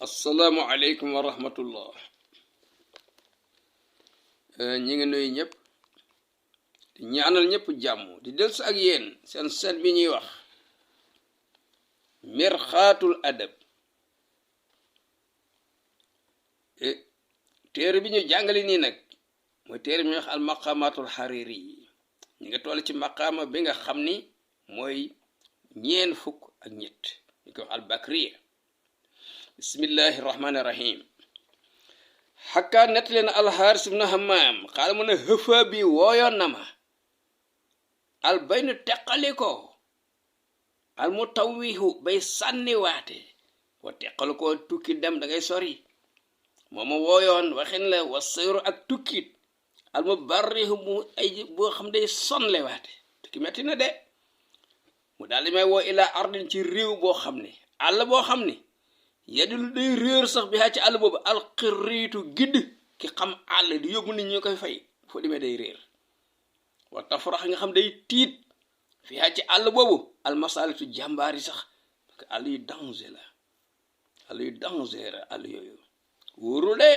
assalaamu aleykum wa rahmatullah. ñi ngi nuyu ñëpp di ñaanal ñëpp jàmm di dellusi ak yéen seen seen bi ñuy wax mirxaatul adab. téere bi ñu jàngale nii nag mooy téere bi ñuy wax al maqamatul xariri yi ñi nga toll ci maqama bi nga xam ni mooy ñeen fukk ak ñett ñu koy wax al bakriya. bismillahi rahmaani rahim. xakkaa nett leen alxaaris ibnu hammaam xaala mu ne xëfa bi wooyoon na ma al baynu teqali ko al mu tawwihu bay sànniwaate wa teqali ko tukki dem da ngay sori mooma wooyoon waxin la wa seyru ak tukkit al mu barrihu mu ay boo xam day sonlewaate tukki metti na de mu daal di may woo ilaa ardin ci réew boo xam ne àll boo xam ne yadul day réer sax bi xaa ci àll boobu alxiriitu gidd ki xam àll di yóbbu nit ñi koy fay foo demee day réer wa tafrax nga xam day tiit fi xaa ci àll boobu almasalitu jàmbaar yi sax parce que àll yu danger la àll yu danger la àll yooyu wóorul de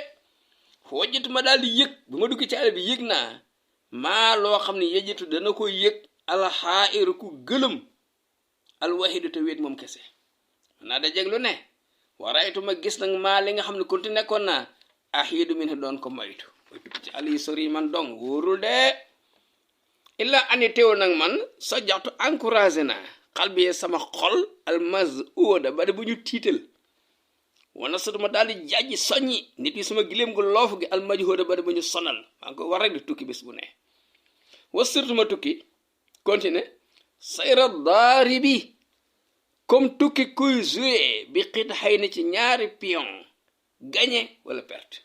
foo jët ma daal di yëg bu ma dugg ci àll bi yëg naa maa loo xam ne yejitu dana ko yëg alxaairu ku gëlëm alwaxidu te wéet moom kese mën naa da jeg lu ne waraytu ma gis nag maa li nga xam ne konti nekkoon naa axiidu min doon ko moytu mooy tukki ci àll yi sori man dong wóorul de illa ani teewul nag man sa jaxtu encouragé naa xal bi sama xol almaz uoda ba de bu ñu tiital wana sutuma daal di jàjji soññi nit yi sama giléem gu loofu gi almajhooda ba de bu ñu sonal maa ngi ko war rek di tukki bis bu ne wa surtuma tukki continue sayra daari bi comme tukki kuy joué bi xit xëy na ci ñaari pion gagné wala perte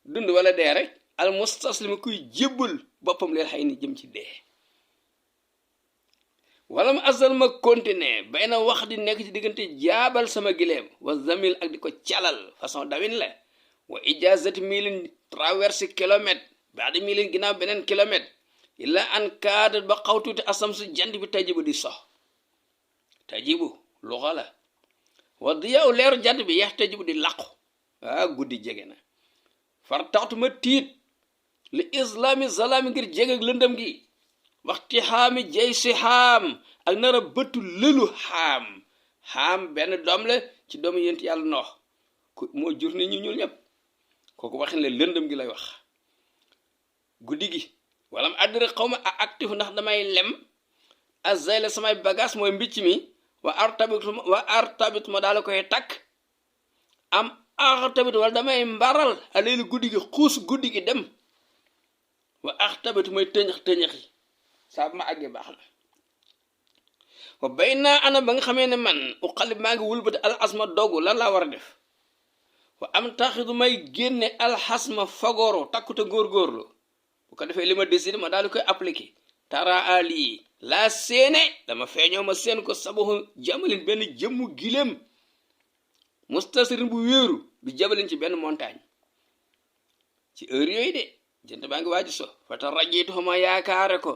dund wala dee rek al mustaslim kuy jébbal boppam leen xëy ni jëm ci dee wala ma asal ma continuer bay na wax di nekk ci diggante jaabal sama gileem wa zamil ak di ko calal façon dawin la wa ijazati milin traverse kilomètre baadi milin ginnaaw beneen kilomètre illa an kaada ba xaw tuuti asam su jant bi tajibu di sox tajibu luxa la wa diyaw leeru jant bi yeex tajibu di làqu guddi jege na far taxtuma tiit li islaami zalaami ngir jege ak lëndëm gi waxti xaami jay si xaam ak nara bëttu lëlu xaam benn doom la ci doomu yent yàlla noox ku moo jur ni ñu ñuul ñëpp kooku waxin la lëndëm gi lay wax guddi gi wala mu àddira xaw ma a actif ndax damay lem azayla samay bagage mooy mbicc mi wa artabit ma daal koy takk am artabit wala damay mbaral aleelu guddi gi xuus guddi gi dem wa artabit mooy tëñëx-tëñëxi saa bu ma àggee baax na wa bay naa ana ba nga xamee ne man u xalib maa ngi wulbati alxasma doggu lan laa war a def wa am taxidu may génne alxasma fagoro takkute góorgóorlu bu ko defee li ma décidé ma daal di koy appliqué tara ali laa séene dama feeñoo ma seen ko sabaxu jamalin benn jëmmu giléem mustasirin bu wéeru bi jabalin ci benn montagne ci heure yooyu de jënt baa ngi waaju so fata rajitu ma yaakaare ko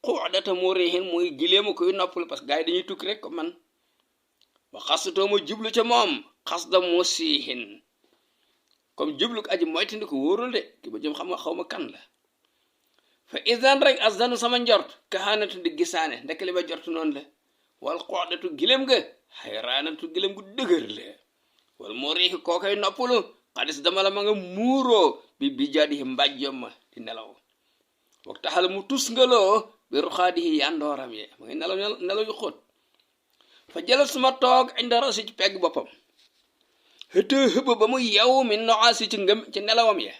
xuudata moo réexin muy giléemu koy noppal parce que gars yi dañuy tukki rek ko man wa xasutoo ma jublu ca moom xas da moo siihin comme jublu ko aji moytandi ko wóorul de ki ba jëm xam nga xaw ma kan la fa isan rek asdanu sama njort kaxaanatu di gisaane ndekk li ma jortu noonu la wal xoodatu gilem ga xayraanatu gilem gu dëgër la wal moo riixi koo koy noppalu xadis dama la ma nga muuroo bi jaadihi mbàjjom ma di nelaw wak taxal mu tus ngaloo bi ruxaadihi yandooram ye ma ngay nelaw yu xóot fa jëlal suma toog inda rasi ci pegg boppam xëtë xëbb ba mu yew mi noxaasi ci nelawam ye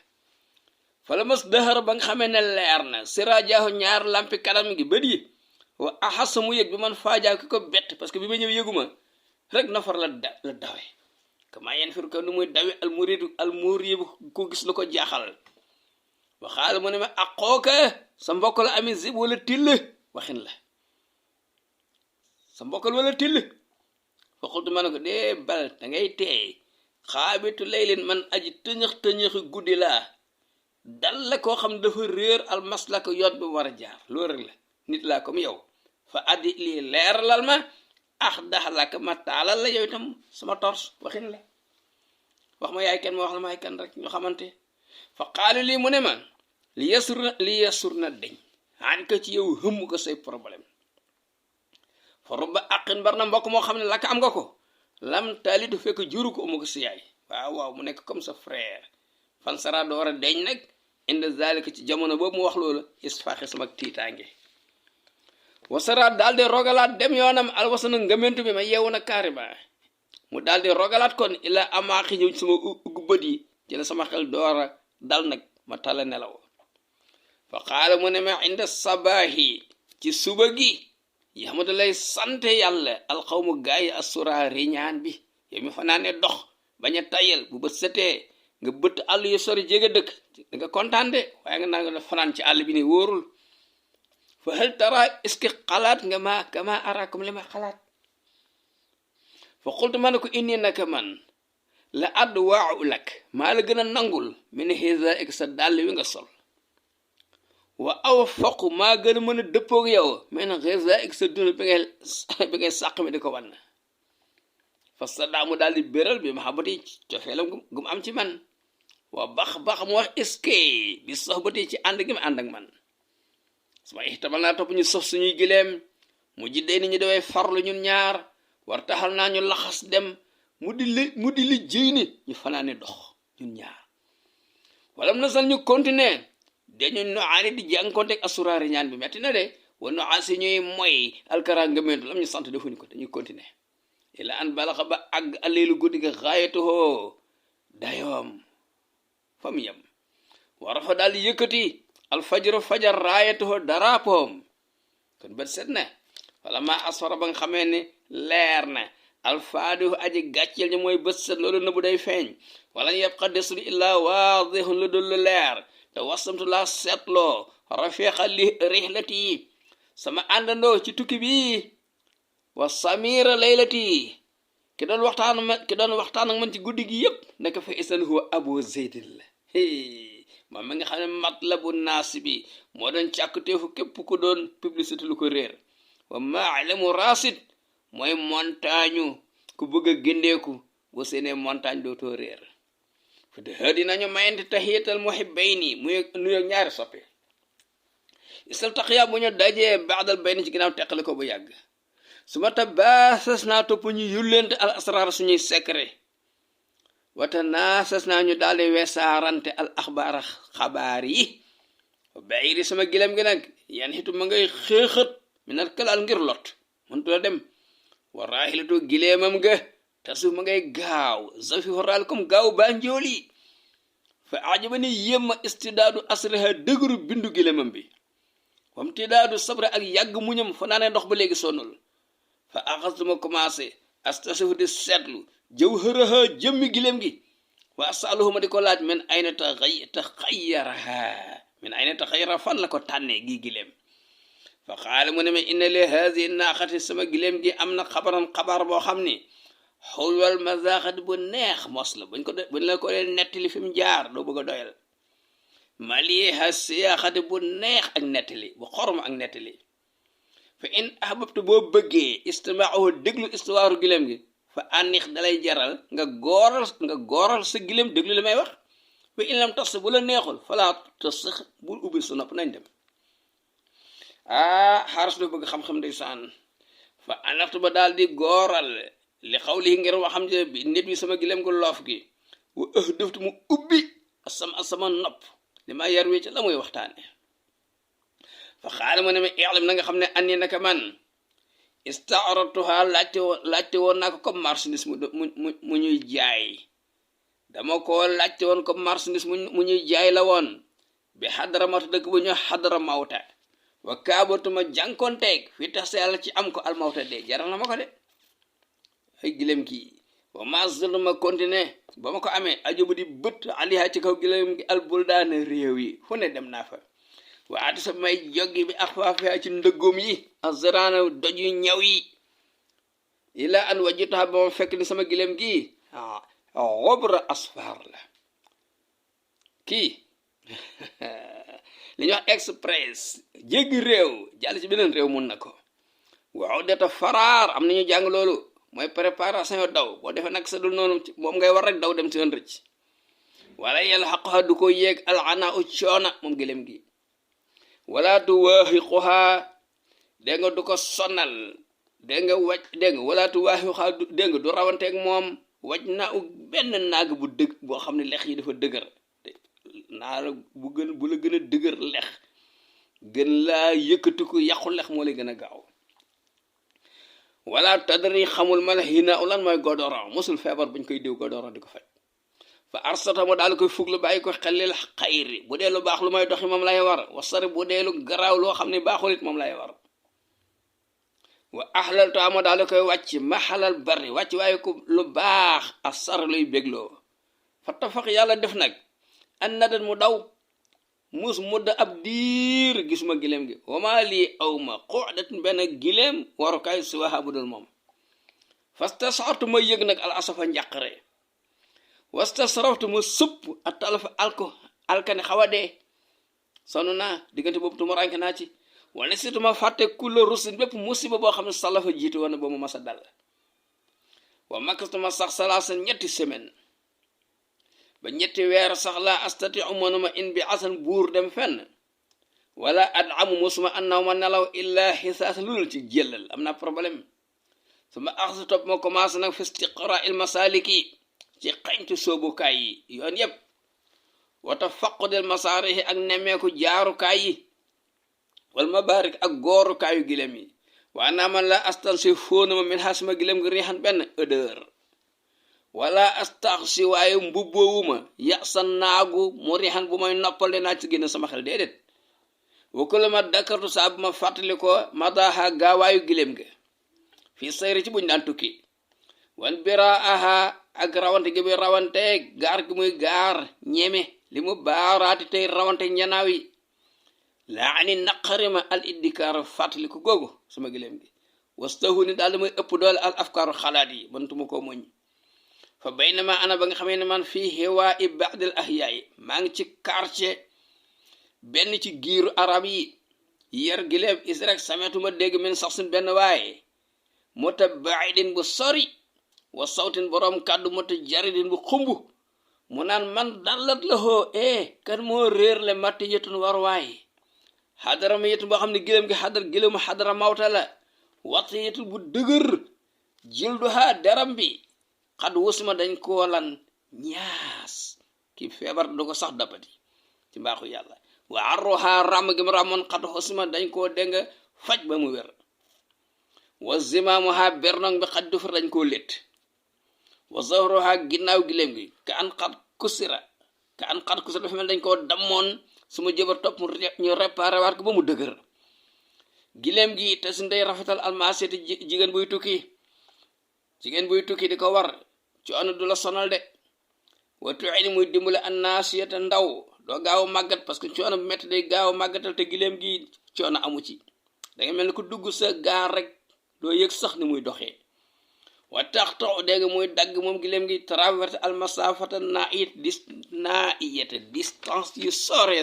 fala mas dëxër ba nga xamee ne leer na sirajaahu ñaar lampi kanam gi bët yi wa axasa mu yëg bi man faajaa ki ko bett parce que bi ma ñëw yëguma rek nafar la dawe kama yen fir ko nu muy dawe almuridu ko gis lu ko jaaxal waxaala mu ne ma aqooka sa mbokk la ami zib wala till waxin la sa mbokkal wala till fa xultu ma ne ko dee bal da ngay teey xaabitu laylin man aji tëñëx guddi laa dal la koo xam ne dafa réer almaslaka yoon bi war a jaar loolu rek la nit laa comme yow fa addi lii leeralal ma dax laka ma taalal la yow itam sama tors waxin la wax ma yaay kenn ma wax la maay kan rek ñu xamante fa xaalu lii mu ne ma li yasur na deñ xaan ko ci yow hëmm ko say problème fa rubba àqin bar na mbokk moo xam ne lakk am nga ko lam taalitu fekk juru ko umu ko si yaay waaw mu nekk comme sa frère fan sara door a deñ nag inde zalika ci jamono boobu mu wax loola isfaxi sama tiitaange wasara daal di rogalaat dem yoonam alwasana ngëmentu bi ma yeewu na kaari ba mu daal di rogalaat kon ila amaaxi ñëw sama ugg bët yi ci la sama xel door a dal nag ma tala nelaw fa xaala mu ne ma inde sabaahi ci suba gi yi xamante lay sante yàlla alxawmu gaayi assura riñaan bi yow mi fa naa ne dox bañ a tayal bu bët setee nga bëtt àll yu sori jege dëkk da nga kontaan de waaye nga naa nga fanaan ci àll bi ne wóorul fa hal tara est-ce que xalaat nga ma kama arakum li ma xalaat fa xultu ma ne ko inni naka man la add waaw lak maa la gën a nangul mi ne xisa ek sa dàll wi nga sol wa aw foq maa gën a mën a dëppoog yow mais nag xisa ek sa dund bi ngay sàq mi di ko wan fa sa daamu daal di béral bi mahabati cofeelam gum am ci man wa bax mu wax est-ce bi soxbati ci ànd gi ma ànd ak man sama ixtamal naa topp ñu sof suñuy gileem mu jiddee ni ñu dawee farlu ñun ñaar war taxal naa ñu laxas dem mu di li jéy ni ñu fanaane dox ñun ñaar walam na sal ñu continuer dañu noaani di jànkonteeg asuraari ñaan bi metti na de wa noaasi ñuy moy alkara ngëmentu lam ñu sant defuñu ko dañuy continuer ila an balaxa ba àgg alleelu guddi ga xaayatuhoo dayoom fa mu yem war fa daal di yëkkati alfajaru fajar raayatuhoo darapoom kon bët set na wala ma asfara ba nga xamee ne leer na alfaadihu aji gàcceel ñi mooy bët set loolu nëbbu day feeñ wala yabqa desul illaa waadihun lu dul leer te wasamtu laa seetloo rafiqa li rihlati sama àndandoo ci tukki bi wa samira laylati ki doon waxtaan ak man ci guddi gi yépp naka fa isan huwa abu zeydin la moom mi nga xam ne matlabu naas bi moo doon càkkuteefu képp ku doon publicité lu ko réer wa maalamu rasid mooy montagne ku bëgg a géndeeku boo seenee montagne dootoo réer fa de dinañu mayante tahiyatal muhibbayni muy nuyo ñaari soppe istaltaqiya bu ñu dajee baadal bayni ci ginnaaw teqale ko bu yàgg su ma tabaasas naa topp ñu yullente al asrar suñuy secret wata naasas naa ñu daldi weesaarante al axbaara xabaar yi bayri sama gilem gi nag yan xitu ma ngay xéexat minal kalaal ngir lot mëntu la dem wa raahilatu gileemam ga tasu ma ngay gaaw zafi horal comme gaaw baa njooli fa ajaba ni yémma istidaadu asriha dëgëru bindu gileemam bi wam tidaadu sabra ak yàgg muñam fa naanee ndox ba léegi sonnul fa axastuma commencé astasifu di seetlu jëw xërëha jëmmi gileem gi wa asaluhuma di ko laaj min ayna taxayyara fan la ko tànnee gi gileem fa xaale mu ne ma inna li haadi naaxati sama gileem gi am na xabar boo xam ni xulwal mazaaxati bu neex mos la buñ la ko leen nettali fi mu jaar doo bëgg a doyal maliha siyaaxati bu neex ak nettali bu xorom ak nettali fa in ahbabtu boo bëggee istimaahu déglu istuwaaru gileem gi fa ànnix dalay jaral nga gooral sa gileem déglu li may wax fa in lam tas bu la neexul falaa tas bul ubbi sa nopp nañ dem xaaras do bëgg xam-xam ndeysaan fa anaxtu ba daal di gooral li xaw lii ngir waxam je bi nit bi sama gileem gu loof gi wa dëftu mu ubbi sama nopp li ma yar wi ci la muy waxtaane fa xaala mu ne ma i'lam na nga xam ne anni naka man ista'radtuha laajte woon naa ko comme marchandise mu ñuy jaay dama ko laajte woon comme marchandise mu ñuy jaay la woon bi xadaramawta dëkk bu ñu xadaramawta wa kaabatuma jànkonteeg fi tax sa yàlla ci am ko almawta de jaral na ma ko de ay gilem kii wa ma zulma continuer ba ma ko amee ajubu di bët aliha ci kaw gilem gi albuldaana réew yi fu ne dem naa fa waate sa may joggi bi axfaafiha ci ndëggoom yi azraana doj yu ñaw yi ila an wajitaha ba ma fekk ni sama gilem gi xobra asfar la kii li ñuy wax express jéggi réew jàll ci beneen réew mun na ko waaw data faraar am nañu jàng loolu mooy préparation yo daw boo defee nag sa dul noonu moom ngay war rek daw dem ci ën rëcc wala yàlla xaqoxa du ko yéeg alana u coona moom gëléem gi wala tu waaxiquha dégg nga du ko sonal dégg nga waj dégg nga wala tu waaxiquha dégg nga du rawanteeg moom waj naa u benn naag bu dëgg boo xam ne lex yi dafa dëgër naara bu la gën a dëgër lex gën laa yëkkatiku yàqu lex moo lay gën a gaaw wala tadri xamul ma la hina ulan mooy godoron mosul feebar buñ koy diw godoron di ko faj fa arsata mu daal koy fuglu bàyyi ko xelil xayri bu dee lu baax lu may doxi moom lay war wasari bu dee lu garaaw loo xam ne baaxul it moom lay war wa ahlal to amo daal koy wàcc maxalal bari wàcc waaye ko lu baax asar luy bégloo fa tafaq yàlla def nag an nadat mu daw mus mudda ab diir gisuma gileem gi wama lii awma qudatin benn gileem warukaay siwaha bu dul moom fastasartu ma yëg nag al asafa njàqare wastasraftu ma supp a talafa alkane xaw a dee sonn naa diggante boobu tu ma ranke naa ci wala surtout ma fàtte kulla rusin bépp musiba boo xam ne salafa jiitu woon ba mu masa dal wa makastuma sax salaasa ñetti semaine ba ñetti weer sax la astati umanuma in bi asan buur dem fenn wala ad amu musuma annaw ma nelaw illa xisaas lulul ci jëlal am na problème su ma axsa topp ma commencé nag fi istiqra il masaliki ci xañtu soobukaay yi yoon yépp wata faqudel masaarihi ak nemmeeku jaarukaay yi wal mabarik ak goorukaayu gilem yi waa naa man la astansi fóonuma min xasma gilem gi riixan benn odeur wala astaxsi waaye mbubboowuma yasa naagu mu riixan bu may noppal de naa ci génn sama xel déedéet wakkula ma dakartu saa bu ma fàttali ko madaha gaawaayu gilem ga fii sayri ci buñ daan tukki wan bira aha ak rawante gi muy rawante gaar gi muy gaar ñeme li mu baaraati tey rawante ñanaaw yi laa ani naqarima al iddikaar fàttali ko googu sama gileem gi wastahu ni daal damay ëpp doole al afkaaru xalaat yi bantuma ko muñ fa baynama ana ba nga xamee ne man fii xewaa i baadil ahyaay maa ngi ci quartier benn ci giiru arab yi yar gileem isrek sametuma dégg min sax sin benn waaye mutabaidin bu sori wa sawtin boroom kàddu mutajaridin bu xumb mu naan man dallat la hoo kan moo réer le matti yëtun war waaye xadara ma yëtun boo xam ne gileem gi gileemu xadara mawta la waxta yëtul bu dëgër jilduha deram bi xad wusma dañ koo lan ñaas ki feebar du ko sax dabati ci mbaaxu yàlla wa arruha ràmm gi mu ràmmoon xad wusma dañ koo dénga faj ba mu wér wa zimaamuha bernong bi xad dufar dañ koo lét wa zahruha ginnaaw gileem gi ka an xad kusira dafa mel dañ koo dammoon su ma jëbar topp ñu réparé waat ko ba mu dëgër gileem gi te si ndey rafetal almaseti jigéen buy tukki di ko war coono du la sonal de watu ini muy dimbale annasiyata ndaw doo gaaw màggat parce que coono bu metti day gaaw màggatal te gileem gi coono amu ci da nga mel ni ku dugg sa gaar rek doo yëg sax ni muy doxee wa tax tax dégg muy dagg moom gileem gi traversé almasafata naiyata distance yu sore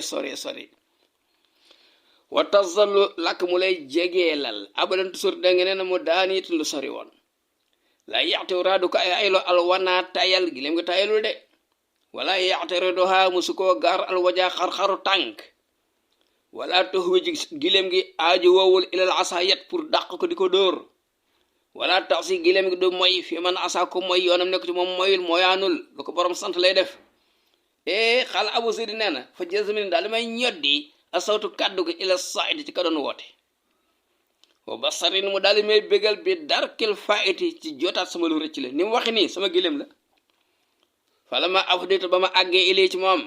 wa tazalu lakk mu lay jegeelal abadan tusur da nga nee na mu daan it lu sori woon la yaxtew raadu ko ay aylo alwana tayal gileem gi tayalul de wala yaxteridoha musu koo gaar alwaja xar-xaru tànk wala tox wi ji gileem gi aaju woowul ilal asa yet pour dàq ko di ko dóor wala tax si gileem gi du moy fi man asa ko moy yoonam nekk ci moom moyul moyaanul lu ko borom sant lay def xaala abu seydi nee na fa jasmin daal damay ñoddi asawtu kàddu gi ila saidi ci ka doon woote wa basarin mu daal may bégal bi darkil faiti ci jotaat sama lu rëcc la ni mu waxi nii sama gileem la fala ma afditu ba ma àggee ilii ci moom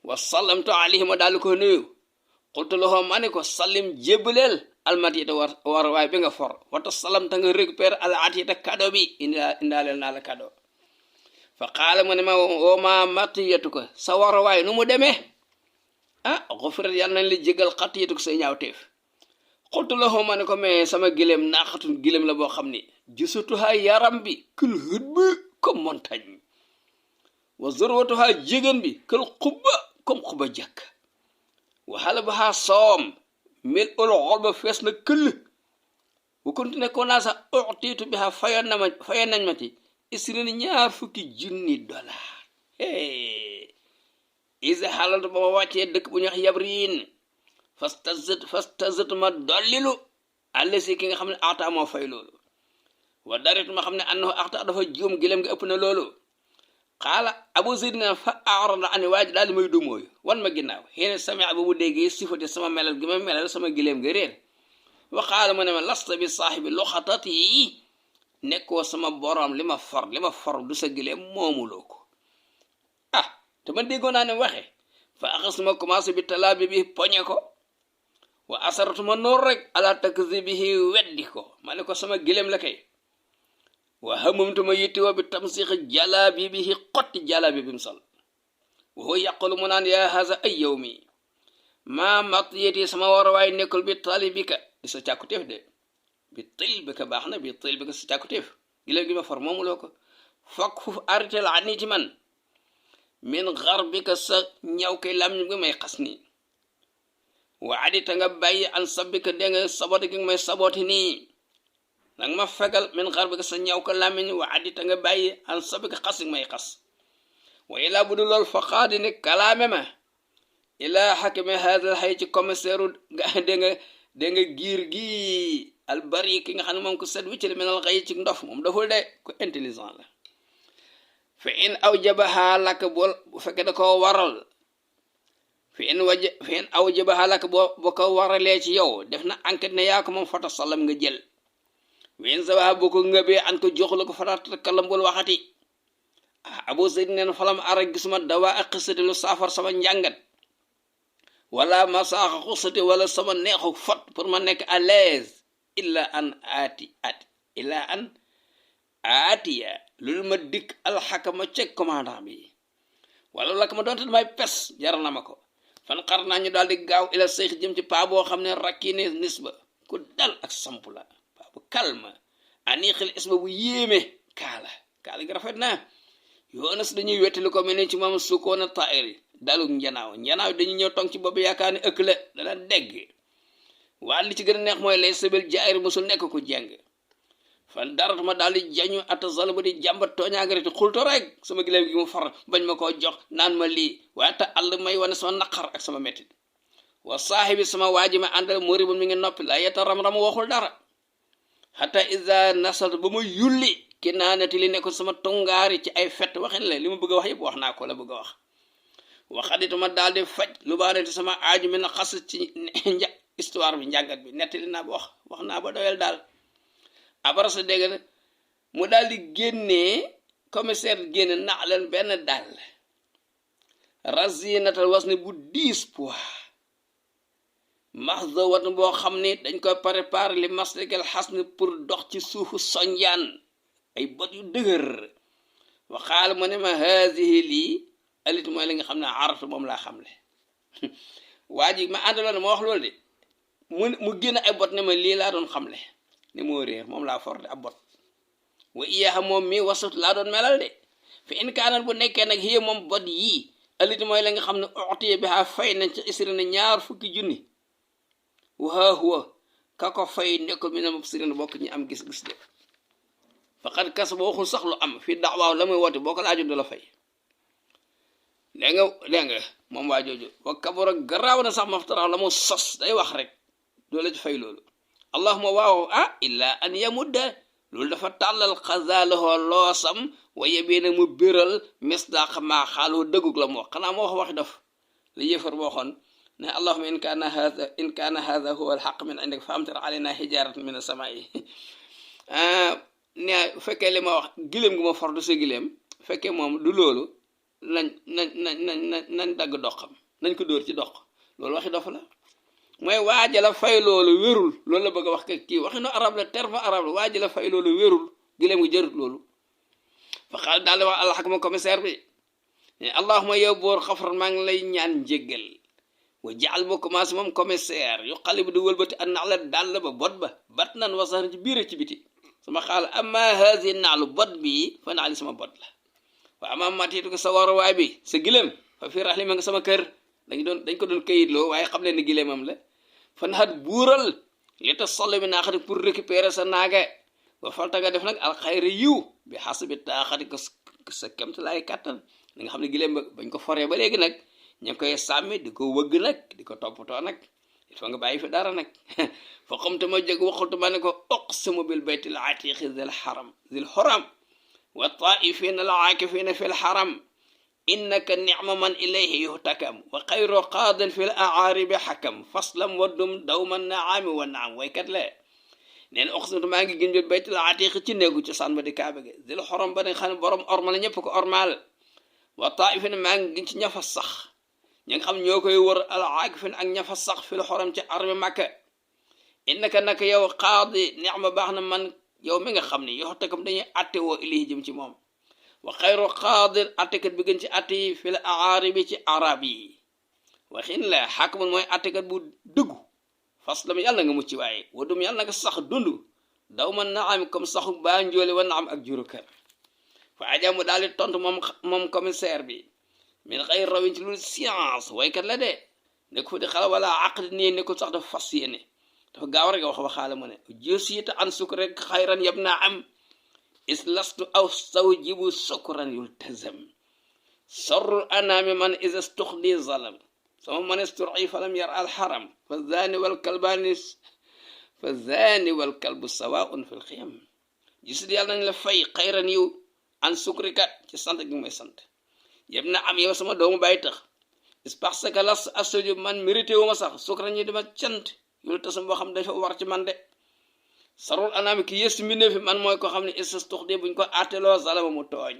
wa sallamtu alayhi ma daal ko nuyu xultu loxoo ma ne ko sallim jébbaleel almatiyata war waay bi nga for wata salam ta nga récupère al atiyata kado bi indaaleel naa la kado fa xaala mu ne ma woo ma matiyatu ko sa war waay nu mu demee xufirat yàlla nañ li jégal xatiyatu ko say ñaawteef xultu loxoo ma ne ko mais sama gileem naaxatun gileem la boo xam ni gisatuha yaram bi kul hët bi comme montagne wa zurwatuha jigéen bi kul xubba comme xuba jàkk waxala ba xaa soom mil ul xol ba fees na këll bu continué ko naa sax utiitu bi xa fayoon nañ ma ci isrini $20,000 isa xalaltu ba ma wàccee dëkk bu ñu wax Yabriin fastazat ma dollilu àll si ki nga xam ne axta moo fay loolu wa daritu ma xam ne annahu axta dafa juum gilem gi ëpp na loolu xaala Abu Zayd ne fa arada ani waa ji daal di may dumóoyu wan ma ginnaaw xéene samia ba mu déggee sifati sama melal gi ma melal sama gileem nga réer wa xaala mu ne ma lasta bi saaxibi loxatati yi nekkoo sama boroom li ma for du sa gileem moomuloo ko te man déggoo naa ne waxe fa axasuma commencé bi talaabi bi poñe ko wa asaratuma noor rek ala takzibihi weddi ko ma ne ko sama gileem la kay wa hamamtuma yittewoo bi tamsiix jalaabi bihi xotti jalaabi bi mu sol wa huwa yaqulu mu naan yaa haza ay yow mi maa matiyati sama war waay nekkul bi talibika di sa càkkutéef de bi tilbika baax na bi tilbika sa càkkutéef gileem gi ma for moomuloo ko fokk foofu arrêté la ani ci man min xarbika sa ñaw kay lam ñu ngi may xas nii wa adita nga bàyyi an sabbika dégg nga sabote gi nga may sabote nii nanga ma fegal min xarbika sa ñaw ko làmmiñ wa adita nga bàyyi an sabbika xas gi may xas wa ilaa bu du lool fa xaadi ni kalaame ma ilaa xakime haadal xay ci commissaire dégg nga giir gi albari ki nga xam ne moom ko set wicc la minal xay ci ndof moom daful de ko intelligent la fa in awjabaha lak bu fekkee da ko waral fa in awjabaha lak boo ko waralee ci yow def na enquête ne yaa ko moom fata salam nga jël win sawaha boo ko ngëbee an ko jox la ko fata kalam bul waxati Abu Zayd neen falam ara gisuma dawaa ak xisati lu saafar sama njàngat wala ma saaxa xusati wala sama neexu fot pour ma nekk à l'aise illa an aatiya loolu ma dikk alxakama ceg commandant bi wala lakk ma doonte damay pes jar na ma ko fan xar naa ñu daal di gaaw ila seyx jëm ci paa boo xam ne rakki ne nisba ku dal ak samp la paa bu calme aniixil isba bu yéeme kaala gi rafet na Yoonas dañuy wettali ko mel ni ci moom sukkoona taayri dalug njanaaw dañuy ñëw tong ci boobu yaakaar ne ëkk la dana dégg waa li ci gën a neex mooy lay sabel jaayri musul nekk ku jeng fan darat ma daal di jañu atazal ba di jàmbat tooñaagariti xulto rek sama gileem gi mu far bañ ma koo jox naan ma lii waaye te àll may wane sama naqar ak sama mettit wa saaxibi sama waaji ma àndal mori ba mi ngi noppi la yeta ram-ram waxul dara xata iza nasalt ba ma yulli ki naanati li nekkoon sama tungaari ci ay fett waxin la li ma bëgg a wax yëpp wax naa ko la bëgg a wax waxadituma daal di faj lu baaneti sama aaju mi na xas ci histoire bi njàngat bi nettali naa ba wax naa ba doyal daal abarasa dégg na mu daal di génnee commissaire génne nax leen benn dàll razinatal was ne bu 10 poids maxda wat boo xam ne dañ koy préparer li maslikal xas ne pour dox ci suufu sonjaan ay bot yu dëgër waxaal mu ne ma haadihi lii alit mooy li nga xam ne aratu moom laa xam le waa ji ma àndaloon ma wax loolu de mu génn ay bot ne ma lii laa doon xamle ne moo réer moom laa for de ab bot wa iyaxa moom mi wasut laa doon melal de fi in kaanal bu nekkee nag xiyé moom bot yii alit mooy la nga xam ne oxtiye bi xaa fay nañ ca isri na $20,000 waa huwa ka ko fay nekko mi na moom sirina bokk ñi am gis-gis de faqad kas ba waxul sax lu am fii daxwaaw la muy woote boo ko laaju du la fay dégg nga moom waa jooju wa kabura garaaw na sax maftaraw la mu sos day wax rek doo la ci fay loolu allahuma waaw illa an yamudda loolu dafa tàllal xazaalahoo loosam wa yebeena mu biral misdaq maa xaaloo dëggug la mu wax xanaa moo wax waxi daf la yéefar waxoon ne allahuma in kaana hadha huwa alxaq min indik fa amtir alayna hijaratan min as-samaa'i ne fekkee li ma wax giléem gu ma for du sa giléem fekkee moom du loolu nañ dagg doxam nañ ko dóor ci dox loolu waxi dof la mooy waajala fay loolu wérul loolu la bëgg a wax ka kii waxi no arab la terme arab la waajala fay loolu wérul giléem gi jërut loolu fa xaal daal di wax alxakma commissaire bi ne allahuma yow boor xafran maa ngi lay ñaan njéggal wa jaal ba commencé moom commissaire yu xale bi du wëlbati an nax la dàll ba bot ba bat nan wasaar ci biir ci biti sama xaal amma haasi naalu bot bii fa naali sama bot la waa ama matiitu ko sa waruwaay bi sa giléem fa fii raxli ma nga sama kër dañ ko doon kayitloo waaye xam leen ne giléemam la fan xat buural li ta soll bi naaxati pour récupérer sa naaga ba falta nga def nag alxayri yiw bi xas bi taaxati ko sa kemt laay kàttan li nga xam ne giléem bañ ko foree ba léegi nag ñu ngi koy sàmmi di ko wëgg nag di ko toppatoo nag il faut nga bàyyi fi dara nag fa xamte ma jëg waxultu ma ne ko uqsimu bil baytil atiqi zil xoram wa taifina al aakifina fi l xaram innaka nicma man ilayhi yuhtakam wa xayru qaadin fi l aaribi xakam faslam waddum dawma naami wa naam waykat le neen uqsimtu maa ngi gën bil baytil atiqi ci néegu ci sànba di kaaba gi zil xoram ba ne xam ne borom ormal ñëpp ko ormal wa taifina maa ngi gën ci ñafa sax ñi nga xam ñoo koy wër al aakifin ak ñafa sax fi l xoram ci armi makka innaka naka yow qaadi nicma baax na man yow mi nga xam ne yow takam dañuy atte woo ilahi jëm ci moom wa xayru qaadin attekat bi gën ci atte yi fi l aaribi ci arab yi waxin la xakamun mooy attekat bu dëggu faslam yàlla nga mucc waaye wadum yàlla nga sax dund daw ma naami comme saxu baa njoole wa naam ak juru kër fa ajamu daal di tontu moom commissaire bi min xëy rawin ci lu science waykat la de ne ko fa di xala wala aqdi nii ne ko sax dafa fas yéene dafa gaaw rek wax waxaala mu ne jësiyita an suk rek xayran yab naa am islastu aw sawjibu sukran yultazam sarrul anaami man isa stuxdi zalam sama man isturci falam yar alxaram fa zaani wal kalbu sawaun fi lxiyam gisit yàlla nañ la fay xayran yiw an sukrika ci sant gi may sant yab na am yow sama doomu bàyyi tax is parce que las asoju man mérité wu ma sax sukran ñi dama cant yulu tasam boo xam dafa war ci man de sarul anaami ki yées mbindee fi man mooy ko xam ne isas tux de buñ ko atteloo zalama mu tooñ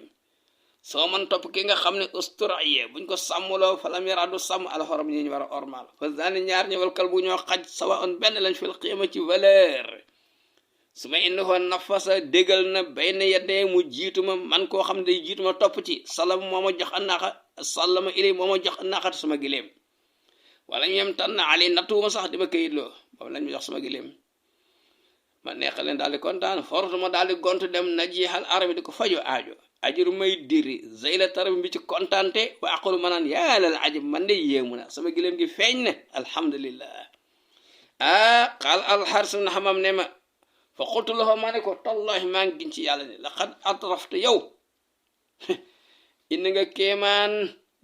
soo man topp ki nga xam ne usturaye buñ ko sàmmloo falam yaradu sàmm alxoram ñi ñu war a ormal fa daani ñaar ñëwal kal bu ñoo xaj sawa on benn lañ fil xiima ci valeur su ma indi ko nafasa déggal na bay na yeddee mu jiituma man koo xam ne day jiituma topp ci salam moo ma jox annaaxa sallama ili moo ma jox annaaxat sama giléem wala ñu yem tànn ali nattuuma sax di ma këyitloo boobu lañ ma jox sama giléem ma neexa leen daal di kontaan fortuma daal di gontu dem na jiixal arabi di ko fajo aajo ajuru may diri zeyla tarabi bi ci kontaante wa aqulu ma naan yaalal ajab man de yéemu na sama giléem gi feeñ ne alhamdulillah qaal alxaris na xamam ne ma fa xultu lahu ma ne ko tallahi maa ngi gin ci yàlla ne laqad atrafte yow indi nga kéemaan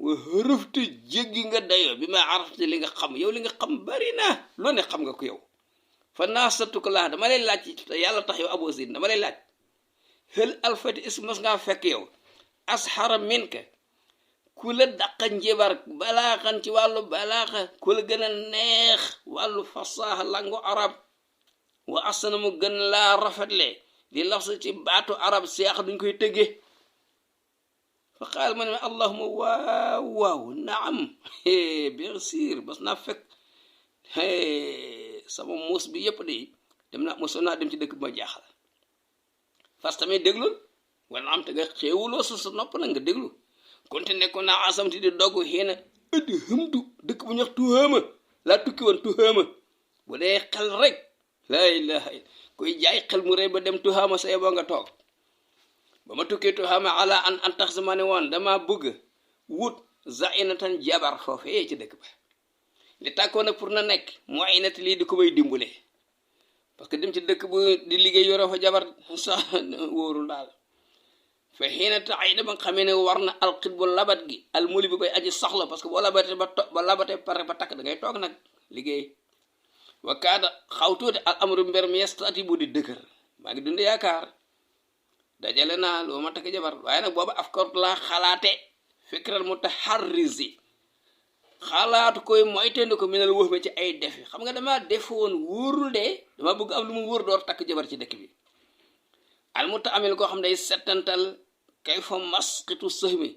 wa hërëfte jéggi nga dayoo bi ma arafte li nga xam yow li nga xam bari na loo ne xam nga ko yow fa naasatu ko laa dama lay laaj te yàlla tax yow Abu Zayd dama lay laaj xël alfati is mas ngaa fekk yow asxara minka ku la daqa njibar balaaxan ci wàllu balaaxa ku la gën a neex wàllu fasaaxa langu arab wa asana mu gën laa rafetle li lafsa ci baatu arab seex duñ koy tëgge fa xaal ma ne allahuma waaw naam bien sûr bas naa fekk sama muus bi yëpp de mosoon naa dem ci dëkk bi ma jaaxal fas tamit déglul wala am te nga xéewuloo sa nopp nag nga déglu konte nekkoon naa asamti di dogg xéena ëddi hëmdu dëkk bu ñax tuhaama laa tukki woon tuhaama bu dee xel rek laa ilaha illa kuy jaay xel mu rëy ba dem tuhaama sa yeboo nga toog ba ma tukkee tuhaama ala an tax sama ne woon dama bëgg wut zainatan jabar foofee ci dëkk ba li tàkkoon nag pour na nekk moo ay nett lii di ko may dimbule parce que dem ci dëkk bu di liggéey yoroo fa jabar sax wóorul daal fa xiina tax ay dama xamee ne war na alxit bu labat gi almuli bi koy aji soxla parce que boo labatee ba labatee pare ba takk da ngay toog nag liggéey wa kaada xaw tuuti al amru mbir mi yestati bu di dëkkër maa ngi dund yaakaar dajale naa lu ma takk jabar waaye nag booba afkar laa xalaate fikral mutaharrizi xalaatu koy moytendi ko minal wax ma ci ay defi xam nga dama def woon wóorul de dama bëgg am lu mu wóor door takk jabar ci dëkk bi almuta amil koo xam day settantal kay fa masqitu sëhmi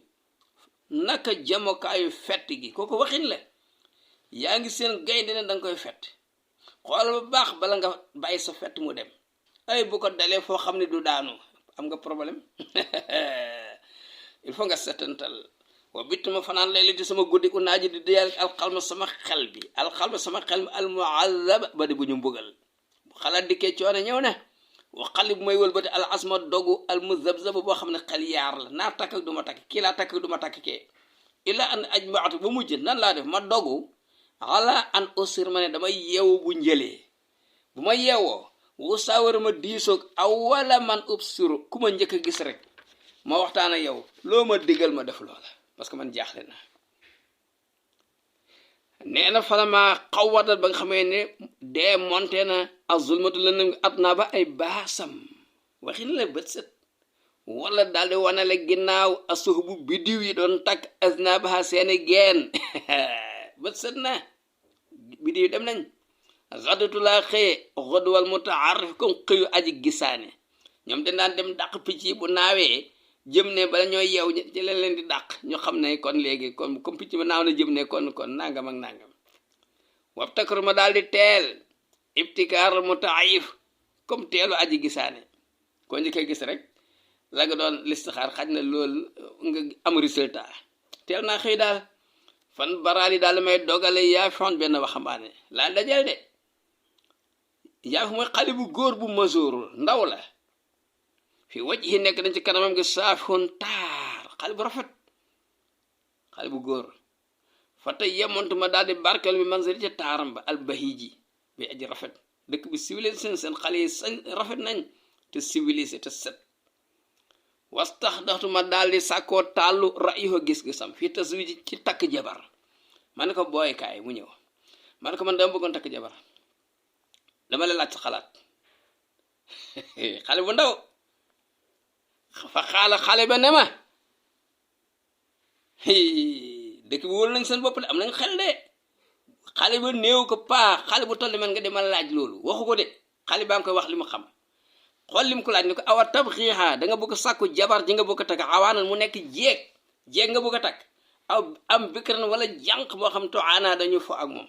naka jamokaayu fett gi kooku waxin la yaa ngi seen gaynde ne danga koy fett xool ba baax bala nga bàyyi sa fett mu dem ay bu ko dalee foo xam ne du daanu am nga problème il faut nga settantal wa bitt ma fanaan lay liti sama guddi ku naaji di diyal alxalma sama xel bi almuazaba ba di bu ñu mbugal bu xalaat dikkee coono ñëw ne wa xali bu may wëlbati al asma dogu al muzabzaba boo xam ne xel yaar la naa takk ak du ma takk kii laa takk ak du ma takk kee illa an ajmaatu ba mujj nan laa def ma dogu ala an usir ma ne damay yeewu bu njëlee bu ma yeewoo wu saawara ma diisoog aw wala man ubsiru ku ma njëkk a gis rek ma waxtaan ak yow loo ma digal ma def loola parce que man jaaxle na nee na falama xawadat ba nga xamee ne dee monte na azulmatu lëndëm at naa ba ay baasam waxin la bët set wala daal di wanale ginnaaw asuux bu biddiw yi doon takk aznabaha seeni geen bët set na biddiw yi dem nañ xadatu laa xëye xodwal mutaarif comme xëyu aji gisaane ñoom dañ daan dem dàq picc yi bu naawee jëm ne bala ñooy yeew ci leen di dàq ñu xam ne kon léegi kon comme picc ma naaw na jëm ne kon nangam ak nangam wab takar ma daal di teel ibtikaar mutaayif comme teelu aji gisaane ko njëkk a gis rek la nga doon listixaar xaj na loolu nga am résultat teel naa xëy daal fan baraal yi daal may dogale yaa foon benn waxambaane laa dajal de yaa fi mooy xale bu góor bu masoorul ndaw la fi waj yi nekk dañ ci kanamam gi saafihun taar xale bu rafet xale bu góor fa tey yemontu ma daal di barkel bi manzari ca taaram ba albahiji bi aji rafet dëkk bi civilisé seen xale yi sañ rafet nañ te civilisé te set wastax daxtu ma daal di sàkkoo tàllu rayuho gis-gisam fii taswiji ci takk jabar ma ne ko booy kaay mu ñëw ma ne ko man dama bëggoon takk jabar dama la laaj sa xalaat xale bu ndaw fa xale ba ne ma dëkk bi wóolu nañ seen bopp de am nañ xel de xale ba néew ko paa xale bu tolli man nga dema laaj loolu waxu ko de xale baa ngi koy wax li mu xam xool lim ko laaj ni ko awa tab xiixaa da nga bëgg sàkku jabar ji nga bëgg a takk awaanan mu nekk jeeg nga bëgg a takk aw am bikran wala jànq boo xam to ana dañu fo ak moom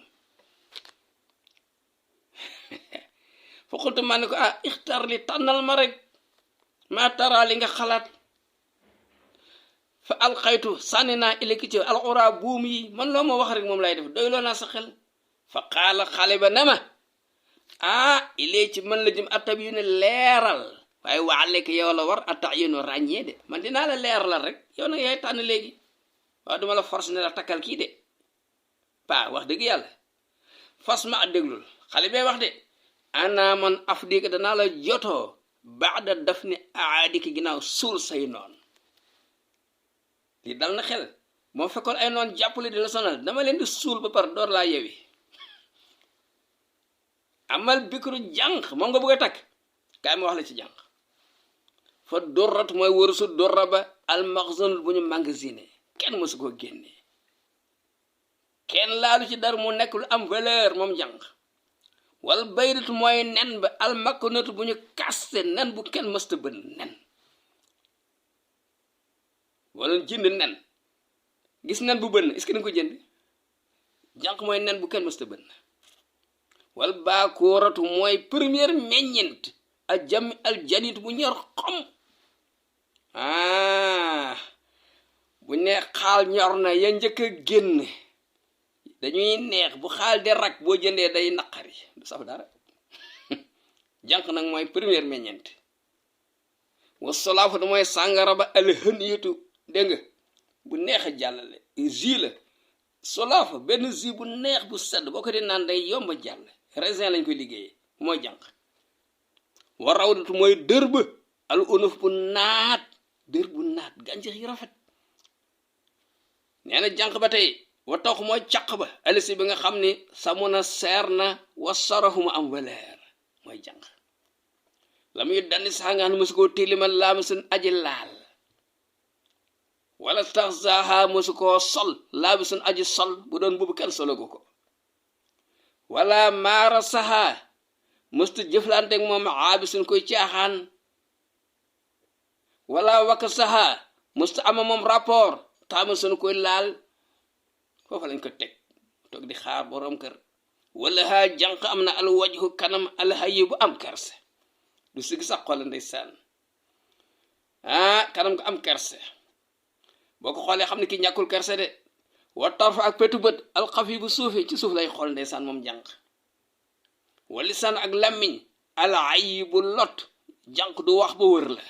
fa xultu ma ne ko ixtar li tànnal ma rek maa tara li nga xalaat fa alxaytu sànni naa ilaki ci alxura buum yi man loo ma wax rek moom lay def doy loo naa sa xel fa xaala xale ba ne ma ilee ci mën la jëm attab yu ne leeral waaye waale ko yow la war attax yéeno ràññee de man dinaa la leeralal rek yow nag yaay tànn léegi waaw duma la force ne la takkal kii de paa wax dëgg yàlla fas ma déglul xale bee wax de ana man afdika danaa la jotoo baada daf ne aadiki ginnaaw suul say noon lii dal na xel moo fekkoon ay noon jàppale di la sonal dama leen di suul ba par door laa yewi amal bikru jànq moom nga bëgg a takk kaay ma wax la ci jànq fa dorrat mooy wërusu dorra ba almaxzanul bu ñu magasiné kenn mësu koo génne kenn laalu ci dara mu nekk lu am valeur moom jànq wal baydatu mooy nen ba almaknatu bu ñu kaste nen bu kenn mësta bën nen wala jënd nen gis nen bu bën est-ce que da nga ko jënd jànq mooy nen bu kenn mësta bën wal baakooratu mooy première meññent al janit bu ñor xom bu ne xaal ñor na ya njëkk a génn dañuy neex bu xaal de rak boo jëndee day naqari du saf dara jànq nag mooy première meññent wa solaafatu mooy sàngara ba alhëniyatu dégg nga bu neex a jàllale jus la solaafa benn jus bu neex bu sedd boo ko di naan day yomb a jàll raisin lañ koy liggéeyee mooy jànq wa rawdatu mooy dër ba al unuf bu naat dër bu naat gàncax yi rafet nee na jànq ba tey wa tax mooy caq ba alisi bi nga xam ni samu na seer na wa sarafu mu am valeur mooy jànq la muy dandi saxangaan mësu koo tilimal laa ma seen aji laal wala tax zaha mësu koo sol laa bi seen aji sol bu doon bubu kenn sologu ko wala maara saha mësta jëflanteeg moom aabi suñ koy caaxaan wala wakka saha mësta ama moom rapport taama suñ koy laal foofa lañ ko teg toog di xaar borom kër wala ha jànq am na al wajhu kanam al hayyi bu am kerse du sigi sax xoole ndeysaan kanam ko am kerse boo ko xoolee xam ne ki ñàkkul kerse de wa tarfa ak petu bët alxafi bu suufi ci suuf lay xool ndeysaan moom jànq walisaan ak lammiñ al ayyi bu lot jànq du wax ba wër la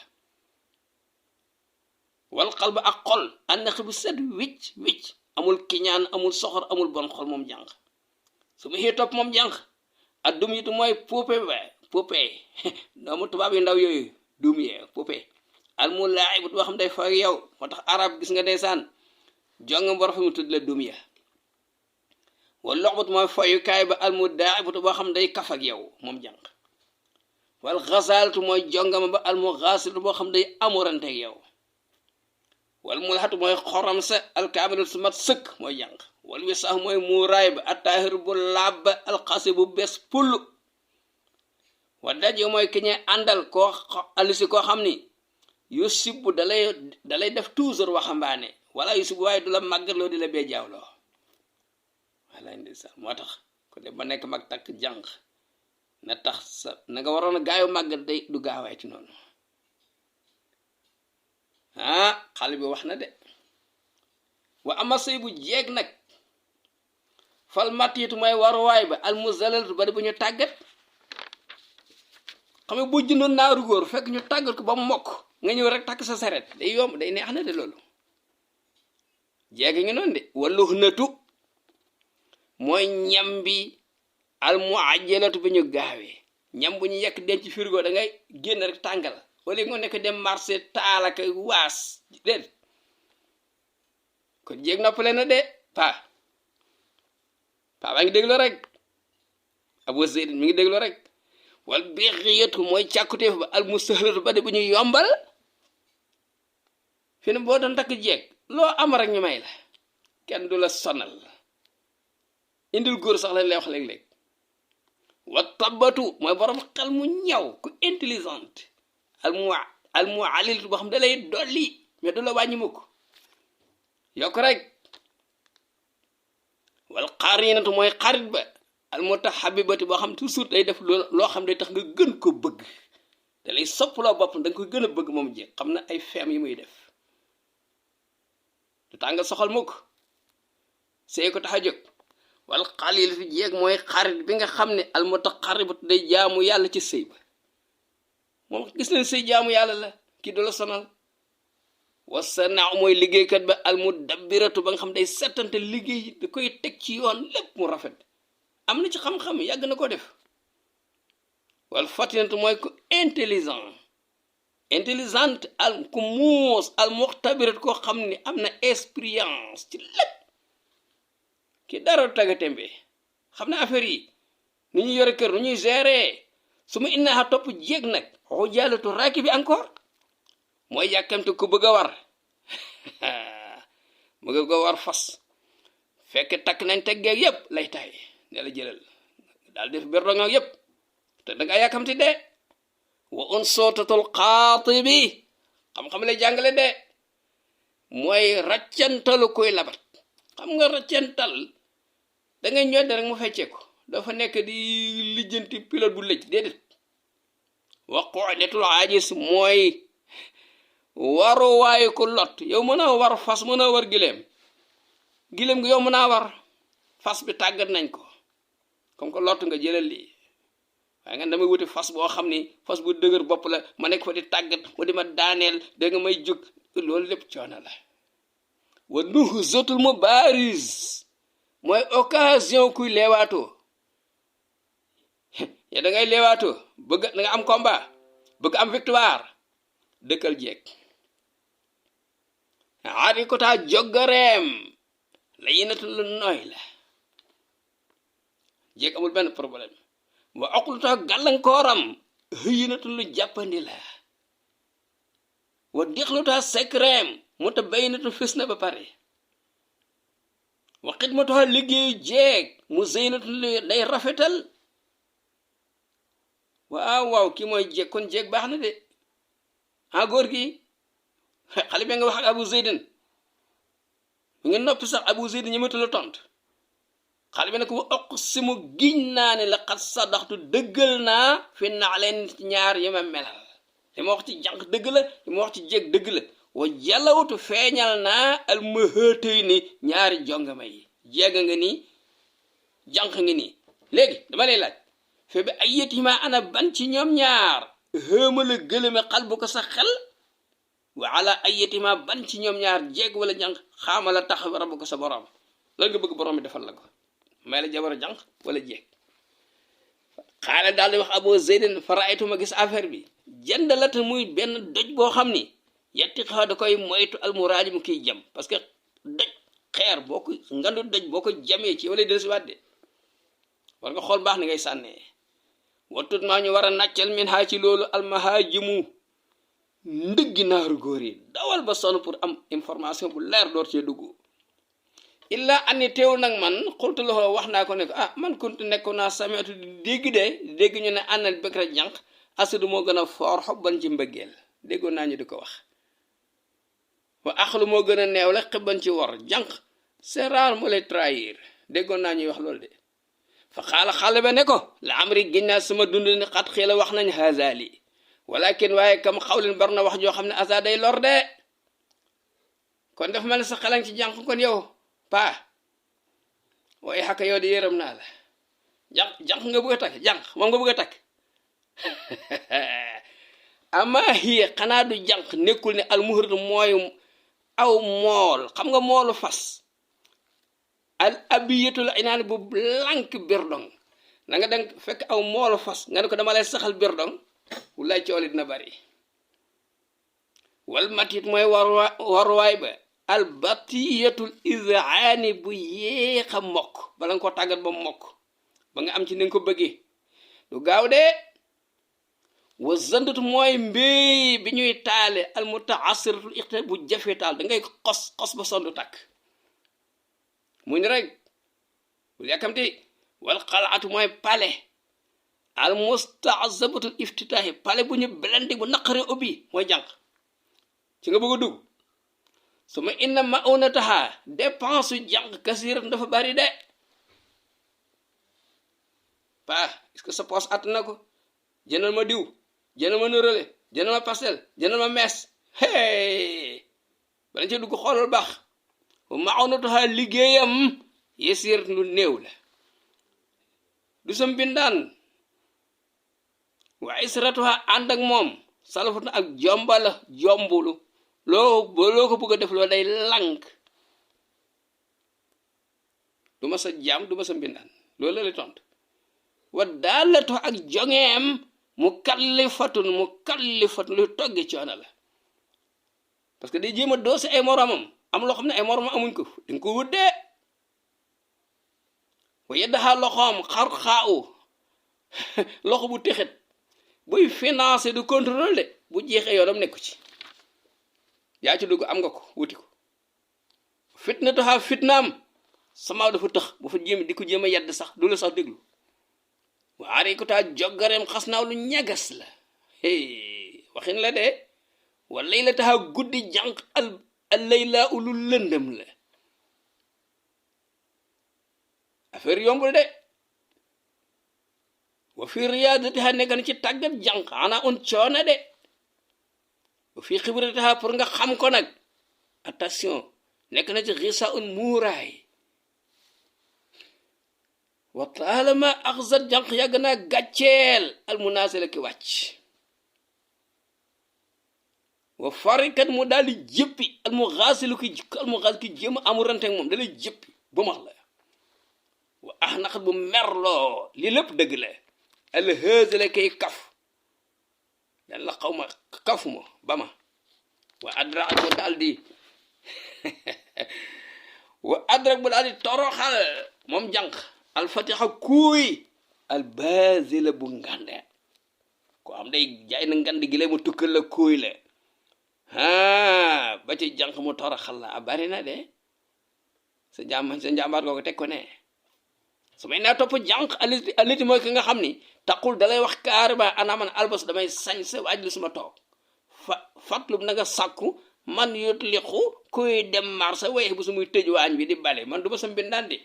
wal xal ba ak xol ànnaxi bu set wicc wicc amul kiñaan amul soxor amul bon xol moom jànq su ma xëy topp moom jànq ak dum yitu mooy poupée doomu tubaab yu ndaw yooyu dum yee poupée al mu laayibut boo xam day fay yow moo tax arab gis nga ndeysaan jongam war fa mu tudd la dum ya wala loxbut mooy foyukaay ba al mu daayibut boo xam day kaf ak yow moom jànq wal xasaalatu mooy jongama ba al mu xaasilatu boo xam day amurante ak yow wal mulhatu mooy xoram sa alkaamilu su mat sëkk mooy jànq wal wi sax mooy muuraay ba attahir bu laab ba alxasi bu bees pull wa daj mooy ki ñuy àndal koo alisi koo xam ni yu sibbu dalay def toujours waxambaane wala yu sibbu waaye du la màggatloo di la bee jaawloo wala ndeysaan moo tax ko de ba nekk mag takk jànq na tax sa na nga waroon a gaayu màggat day du gaawaay ci noonu xale bi wax na de wa ama sëy bu jeeg nag fal matiitu mooy waruwaay ba almuzalalatu ba di bu ñu tàggat xam nga bu jëndoon naaru góor fekk ñu tàggat ko ba mu mokk nga ñëw rek takk sa saret day yomb day neex na de loolu jeeg ngi noonu de wallu natu mooy ñam bi almuajjalatu bi ñu gaawee ñam bu ñu yekk denc frigo da ngay génn rek tàngal wala nga nekk dem marché taalaka waas déet kon jéeg noppale na de paa baa ngi déglu rek Abu Zayd mi ngi déglu rek wal bixiyatu mooy càkkuteef ba al musahlatu ba de bu ñu yombal fi ne boo doon takk jeeg loo am rek ñu may la kenn du la sonal indil góor sax lañ lay wax léeg-léeg wa tabatu mooy borom xel mu ñaw ku intelligente al mu aliltu boo xam da lay dolli mais du la wàññi mukk yokk rek wal qarinatu mooy xarit ba al mutahabibati boo xam toujours day def loo xam day tax nga gën ko bëgg da lay soppaloo boppam da nga ko gën a bëgg moom jeeg xam na ay feem yi muy def du tànga soxal mukk sey ko tax a jóg wal xalilatu jeeg mooy xarit bi nga xam ne al mutaqarribatu day jaamu yàlla ci sëy ba moom gis nañ sëy jaamu yàlla la kii du la sonal wasanaaw mooy liggéeykat ba al mudabbiratu ba nga xam day settante liggéey da koy teg ci yoon lépp mu rafet am na ci xam-xam yàgg na ko def wal fatinatu mooy ku intelligente al ku muus al muxtabiratu koo xam ne am na expérience ci lépp ki dara taggatémbe xam na affaire yi nu ñuy yore kër nu ñuy gérer su ma innaxa topp jéeg nag waxu jaalatu raaki bi encore mooy yàkkamte ku bëgg a war bëgg a war fas fekk takk nañ teggeeg yépp lay tay ne la jëlal daal def berdonga yépp te da nga yàkkamti de wa un sootatul xaati bi xam-xam lay jàngale de mooy raccantalu koy labat xam nga raccantal da ngay ñodde rek mu feccee ko dafa nekk di lijjanti pilote bu lëj déedéet wa qu'datul aajis mooy waru waayu ko lot yow mën a war fas mën a war gileem gi yow mën a war fas bi tàggat nañ ko comme que lot nga jëlal lii waaye nga damay wuti fas boo xam ni fas bu dëgër bopp la ma nekk fa di tàggat mu di ma daaneel da nga may jóg loolu lépp coono la wa nuhzatul mubariz mooy occasion kuy leewaatoo ya da ngay leewaatoo bëgg da nga am combat bëgg am victoire dëkkal jeeg aari ko taa joggareem la yinatu lu nooy la jeeg amul benn problème wa oqlu taa gàllankooram yinatu lu jàppandi la wa dixlu taa secreem mu ta baynatu fis na ba pare wa xidmatu taa liggéeyu jeeg mu zeynatu lu day rafetal waaw kii mooy jeeg kon jeeg baax na de góor gi xale bi nga wax ak Abu Zaydin mi ngi noppi sax Abu Zaydin ñi matu la tontu xale bi ne ko wa uqsimu giñ naa ne la xat sadaxtu dëggal naa fi naa leen ñaar yi ma melal li ma wax ci jànq dëgg la li ma wax ci jeeg dëgg la wa jalawtu feeñal naa al mahëtëy ni ñaari jongama yi jeeg nga nii jànq nga nii léegi dama lay laaj fe bi ay yétima ana ban ci ñoom ñaar xëmala gëlëme xal bu ko sa xel wa ala ay yétima ban ci ñoom ñaar jeeg wala jànq xaamala tax rabu ko sa borom lan nga bëgg borom bi defal la ko may la jabar jànq wala jeeg xaale daal di wax Abu Zeydin fa raaytu ma gis affaire bi jandalata muy benn doj boo xam ni yetti xaw da koy moytu almuraaji mu kiy jam parce que doj xeer boo ko ngandu doj boo ko jamee ci wala del si waat de war nga xool baax ni ngay sànnee watut maa ñu war a nàccal min haa ci loolu almahaajimu ndëggi naaru góor yi dawal ba sonn pour am information bu leer door cee dugg illa anni teew nag man xultu loxo wax naa ko ne ko ah man kuntu nekkoon naa sameetu di dégg ñu ne ànnal bëkkra jànq asadu moo gën a foor xobban ci mbëggeel déggoon naa ñu di ko wax wa axlu moo gën a neew la xibban ci wor jànq c'est rare mu lay trahir déggoon naa ñuy wax loolu de fa xaala ba ne ko la amri ginnaa sama dund ni xat xiila wax nañ hazali walakin waaye kam xawlin bar na wax joo xam ne asa day lor de kon def mel ne sa xelan ci jànq kon yow paa waaye xakka yow de yërëm naa la jànq nga bëgg a takk jànq moom nga bëgg a takk ama hiye xanaa du jànq nekkul ne almuhrid mooy aw mool xam nga moolu fas al abiyatul inaan bu lank birdong na nga dang fekk aw moolu fas nga ne ko dama lay saxal birdong wulaay cooli dina bari wal matit mooy waruwaay ba al batiyatul izaani bu yéexa mokk bala nga ko tàggat ba mokk ba nga am ci ni nga ko bëggee du gaaw de wa zandatu mooy mbéy bi ñuy taale al mutaasiratul ixta bu jafe taal da ngay xos ba sondu takk muñ rek bul yàkkamti wal xalaatu mooy pale al mustaazabatul iftitaahi pale bu ñu belandi bu naqare ubbi mooy jànq ci nga bëgg a dugg su ma inna ma unataha dépense jànq kasirat dafa bari de paa est-ce que sa poche att na ko jëndal ma diw jëndal ma nërale jëndal ma pastel jëndal ma mees hey bala ci dugg xoolal baax ma unataha liggéeyam yesir lu néew la du sa mbindaan wa isratuha ànd ak moom salafatu ak jombala jombulu loo ko bëgg a def loo day lank du ma sa jaam du ma sa mbindaan loolu la lay tontu wa daalatu ak jongeem mu kallifatun lu togge coono la parce que day jéem a doosi ay moromam am loo xam ne ay moromam amuñ ko dañ ko wuddee wa yeddaxaa loxoom xar xaaw loxo bu texet buy financé du contrôle de bu jeexee yoonam nekku ci yaa ci dugg am nga ko wuti ko fitna taxaa fitnaam sama dafa tëx bu fa jéem di ko jéem a yedd sax du la sax déglu waari ko taa joggareem xas naaw lu ñagas la waxin la de wa layla taxaa guddi jànq al layla ulu lëndëm la affaire yombul de wa fi riyaadatiha nekk na ci tàggat jànq ana un coono de wa fi xibratiha pour nga xam ko nag attention nekk na ci xisa un muuraay wa taalama axzat jànq yàgg naa gàcceel almunasila ki wàcc wa farikat mu daal di jëppi almuxaasilu ki jéem a amurante ak moom dalay jëppi ba max la wa naqat bu merloo li lépp dëgg la alhësale kay kaf dan la xaw ma kafuma ba ma wa adrak bu daal di toroxal moom jànq alfatixa kuuy albazila bu ngande ko am day jaay na ngand gi la mu tukkal la kuuy la ba ci jànq mu toroxal la a bari na de sa njàmbaar googu teg ko ne su may naa topp jànq aliti mooy ki nga xam ni taqul dalay wax carrément ana man albas damay sañ sa waaj lu suma toog fatlub na nga sàkku man yut liqu kuy dem marché waye bu su muy tëj waañ bi di bale man du ma sa mbindaan di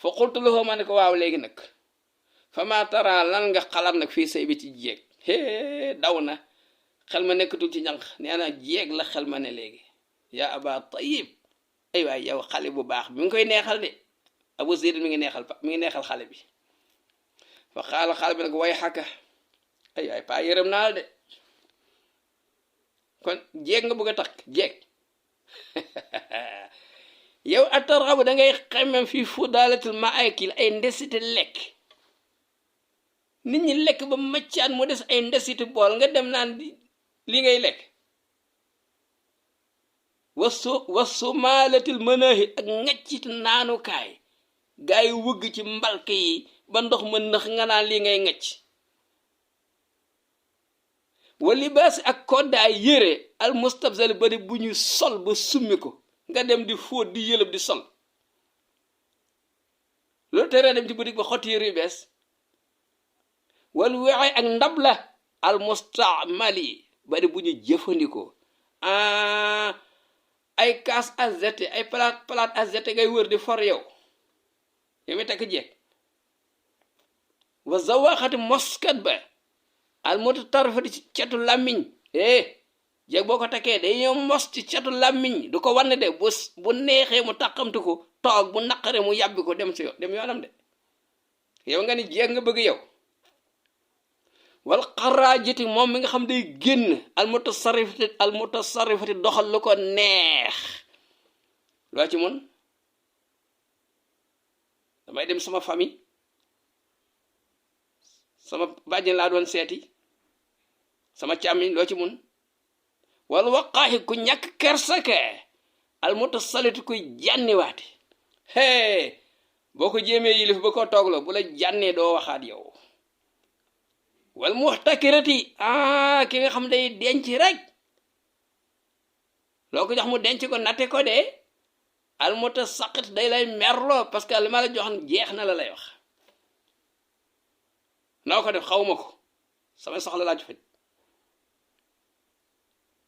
fa xultu lahu ma ne ko waaw léegi nag fa ma tara lan nga xalaat nag fii say bi ci jeeg daw na xel ma nekkatul ci jànq nee na jeeg la xel ma ne léegi yaa aba tayib ay waay yow xale bu baax bi ngi koy neexal de Abu Zayd mi ngi neexal xale bi fa xaala bi nag way xakka ay waay paa yërëm naa la de kon jeeg nga bëgg a takk jeeg yow atarabu da ngay xemmem fii fudalatul maakil ay ndesite lekk nit ñi lekk ba maccaan mu des ay ndesite bool nga dem naan li ngay lekk wasu maalatil mënahi ak ngaccit naanukaay gaa yi wëgg ci mbalk yi ba ndox ma nëx nga naan li ngay ngacc wa libaasi ak koddaay yére al mustabzal bari bu ñu sol ba summi ko nga dem di fóot di yëlëb di sol loolu tere dem ci boutique ba xotti yére yu bees wal weexee ak ndab la al mustamali bari bu ñu jëfandikoo ay kaas azete ay palaat azete ngay wër di for yow mi takk jeeg wa zawaxati moskat ba al mutatarfati ci cetu làmmiñ jeeg boo ko takkee day ñëw mos ci cetu làmmiñ du ko wann de bu neexee mu tàqamtu ko toog bu naqare mu yàbbi ko dem yoonam de yow nga ni jeeg nga bëgg yow wal xaraajiti moom mi nga xam day génn al mutasarrifati doxal lu ko neex loo ci mun damay dem sama famille sama bàjjen laa doon seeti sama càmmiñ loo ci mun wal waqaaxi ku ñàkk kersake al mutasaliti kuy jànniwaate boo ko jéemee yilif ba ko toogloo bu la jànnee doo waxaat yow wal muxtakirati ki nga xam day denc rek loo ko jox mu denc ko natte ko de al mutasaqit day lay merloo parce que li ma la joxoon jeex na la lay wax noo ko def xawma ko sama soxla laaj faj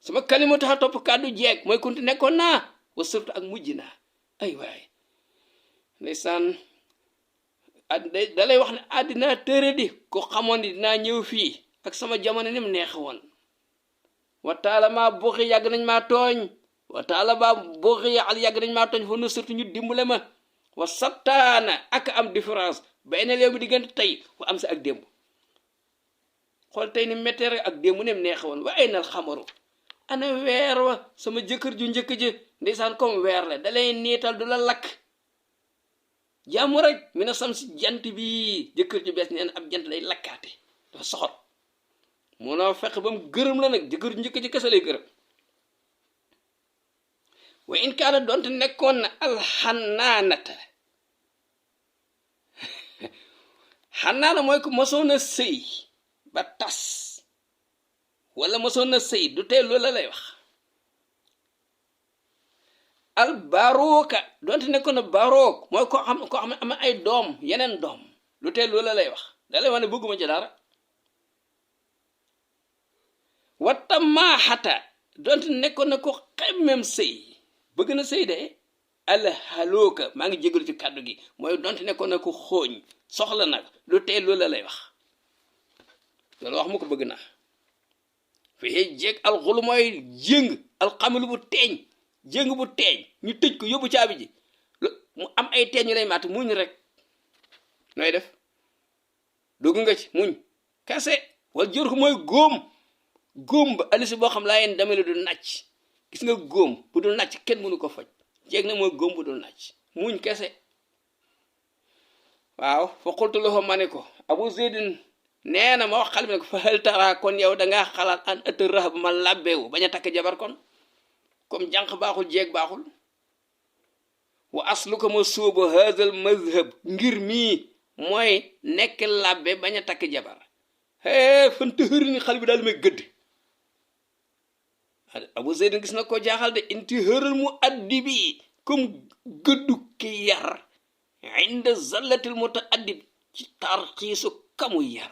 sama kalima taxa topp kàddu jeeg mooy kunti nekkoon naa wa surtout ak mujj naa ay waay ndeysaan da lay wax ne àddina tëre di ko xamoon ni dinaa ñëw fii ak sama jamono ni mu neex woon wa taala maa buuxi yàgg nañ maa tooñ wa taala maa buuxi yàgg nañ maa tooñ fa nu surtout ñu dimbale ma wa sattaana ak am différence bay na léegi diggante tey wa am sa ak démb xool tey ni météo ak démb ni mu neex woon wa ay nal xamaru ana weer wa sama jëkkër ju njëkk ji ndeysaan comme weer la dalay niital du la lakk jàmm rek mi na sam si jant bi jëkkër ju bees neen ab jant lay lakkaate dafa soxor munoo fekk ba mu gërëm la nag jëkkër ju njëkk ji kese lay gërëm wa in kaana doonte nekkoon na alxanaanata xanaana mooy ko mosoon a sëy ba tas wala mosoon na sëy du tee loolu la lay wax al baruka donte nekkoon na barook mooy ko xam am ay doom yeneen doom lu tee loolu la lay wax da lay wax ne bëgguma ci dara wata maaxata donte nekkoon na ko xemmem sëy bëgg na sëy de al halooka maa ngi jégalu ci kàddu gi mooy donte nekkoon na ko xooñ soxla nag lu tee loolu la lay wax loolu wax mu ko bëgg naa fii jeeg alxulu mooy jéng alxamilu bu teeñ jéng bu teeñ ñu tëj ko yóbbu caabi ji mu am ay teeñ ñu lay matt muñ rek nooy def dugg nga ci muñ kase wala jër ko mooy góom ba alisi boo xam laa yeen damele du nàcc gis nga góom bu dul nàcc kenn mënu ko faj jeeg na mooy góom bu dul nàcc muñ kese waaw fa xultu loxo ma ne ko abu zeydin nee na ma wax xale bi ne ko fa hal tara kon yow dangaa xalaat an ëtt rax bu ma labbewu bañ a takk jabar kon comme jànq baaxul jeeg baaxul wa aslu ko ma sóoba hazal mazhab ngir mii mooy nekk labbe bañ a takk jabar fan tëxëri ni xale bi daal may gëdd abu zeydin gis na ko jaaxal de inti hëral mu addi bi comme gëddu ki yar inda zallatil mutaaddib ci tarxiisu kamu yar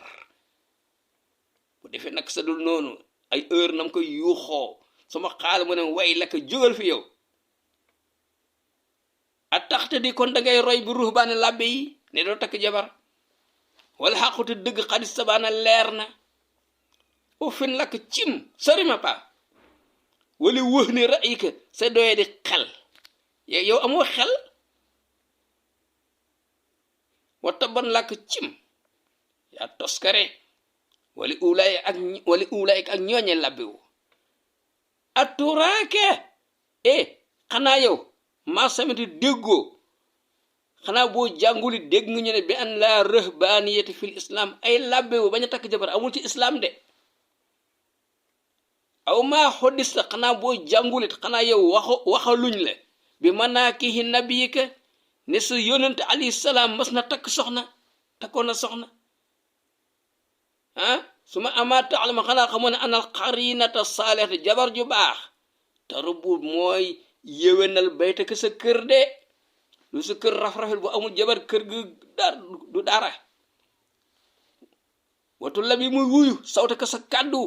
bu defee nag sa dul noonu ay heure nam ko yuuxoo sama xaal mu ne way la ko jógal fi yow a taxte di kon da ngay roy bu ruhbaane labbe yi ne doo takk jabar wala xaqute dëgg xadis sabaana leer na ufin lakk cim sori ma pa wala wëx ne ra'yika sa doye di xel yow amoo xel wa taban lakk cim yaa toskare wali ulaay ak ñooñe labbewu aturaake xanaa yow maa samiti déggoo xanaa boo jànguli dégg nga ñu ne bi an la rahbaniyati fil islam ay labbewu bañ a takk jabar amul ci islam de aw maa xoddis la xanaa boo jàngulit xanaa yow waxaluñ la bi manaakihi nabiyika ne sa yonente alayhi salaam mas na takk soxna takkoon na soxna ah su ma amaa taalama xanaa xamoo ne anal xarinata saalihata jabar ju baax tarubbu mooy yéwénal bayta ka sa kër de lu sa kër raf-rafet bu amul jabar kër gi du dara watu la bi muy wuyu sawta ka sa kàddu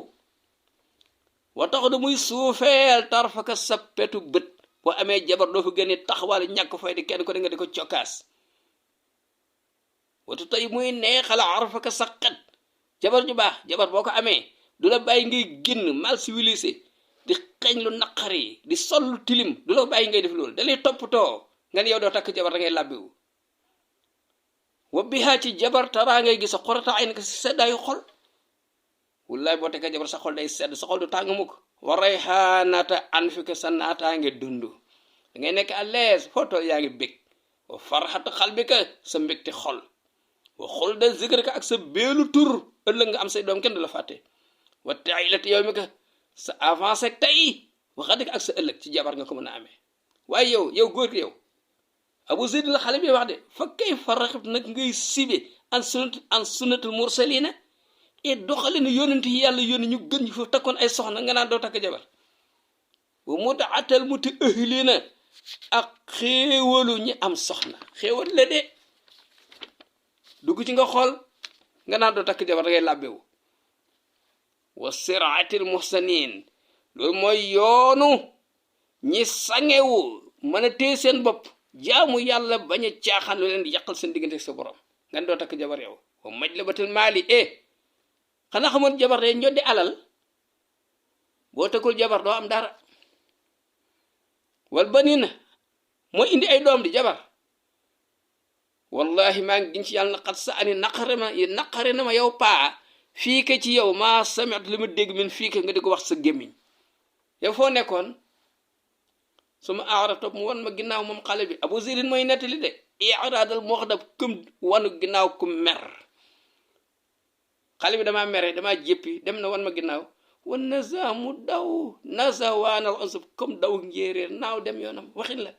wa tax da muy suufeel tarfaka sa petu bët boo amee jabar doo fa gëne taxawal ñàkk fay di kenn ko di nga di ko cokkaas watu tey muy neexala arfaka sa xet jabar ju baax jabar boo ko amee du la bàyyi ngay génn mal civilisé di xeeñ lu naqari di sol lu tilim du la bàyyi ngay def loolu da lay toppatoo nga ne yow doo takk jabar da ngay làbbiwu wa bihaa ci jabar taraa ngay gis sa xorata ay naka si seddaayu xol wallaay boo tekkee jabar sa xol day sedd sa xol du tàng mukk wa rayhaanata anfika sa naataange dund da ngay nekk à l'aise foo toll yaa ngi bég wa farxata xalbika sa mbégte xol wa xol da zikrika ak sa beelu tur ëllëg nga am say doom kenn du la fàtte wa tailati yow mi ka sa avancé tey waxadik ak sa ëllëg ci jabar nga ko mën a amee waaye yow góor gi yow Abu Zayd la xale bi wax de fa kay faraxib nag ngay sibe an sunnatul mursalina et doxalinu yónent yi yàlla yónni ñu gën ñu fa takkoon ay soxna nga naan doo takk jabar wa mutaatal muti ahlina ak xéewalu ñi am soxna xéewal la de dugg ci nga xool nga naan doo takk jabar da ngay làbbewu wa siraatil muhsanin loolu mooy yoonu ñi sangewu mën a téye seen bopp jaamu yàlla bañ a caaxaan lu leen di yàqal seen diggante ak sa borom nga doo takk jabar yow wa majlabatil maali xanaa xamoon jabar day ñoddi alal boo takkul jabar doo am dara wal banina mooy indi ay doom di jabar wallahi maa ngi giñ ci yàlla na xat sa ani naqare na ma yow paa fii ka ci yow maa sami'tu li ma dégg min fii ka nga di ko wax sa gémmiñ yow foo nekkoon su ma aara topp mu wan ma ginnaaw moom xale bi Abu Zayd mooy nettali de i'raadal muxdab kum wanu ginnaaw ku mer xale bi damaa mere damaa jéppi dem na wan ma ginnaaw wan naza mu daw naza waanal ansub comme daw njéeréer naaw dem yoonam waxin la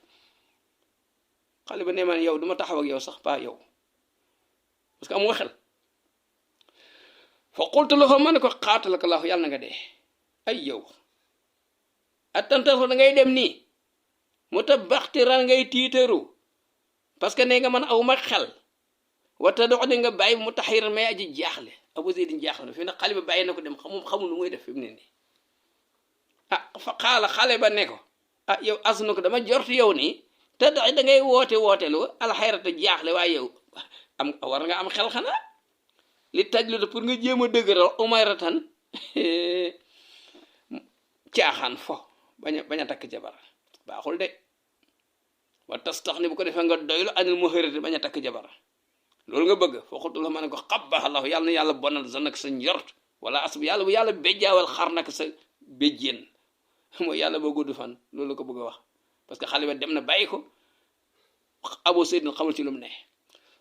xale ba ne man yow duma taxaw ak yow sax pas yow parce que amoo xel fa qultu lahu ma ne ko xaatalaka laahu yàlla na nga dee ay yow attantal ko da ngay dem nii mu ta baxtiran ngay tiitaru parce que ne nga man aw ma xel wata dox di nga bàyyi mu taxir may aji jaaxle Abu Zayd jaaxle na fi nag xale ba bàyyi na ko dem xamul lu muy def fi mu ne nii fa xaala xale ba ne ko yow asna ko dama jortu yow nii te dox da ngay wootelu alxayrata jaaxle waaye yow war nga am xel xanaa li tajluta pour nga jéem a dëgëral umayratan caaxaan fo bañ a takk jabar baaxul de wa tas tax ni bu ko defee nga doylu anil muharrati bañ a takk jabar loolu nga bëgg foo xultu la ma ne ko xabbaha allahu yàlla na yàlla bonal sa nag sa njort wala as bu yàlla béjjaawal xar nag sa béjjéen mooy yàlla boo gudd fan loolu la ko bëgg a wax parce que xale ba dem na bàyyi ko Abu Zayd xamul ci lu mu ne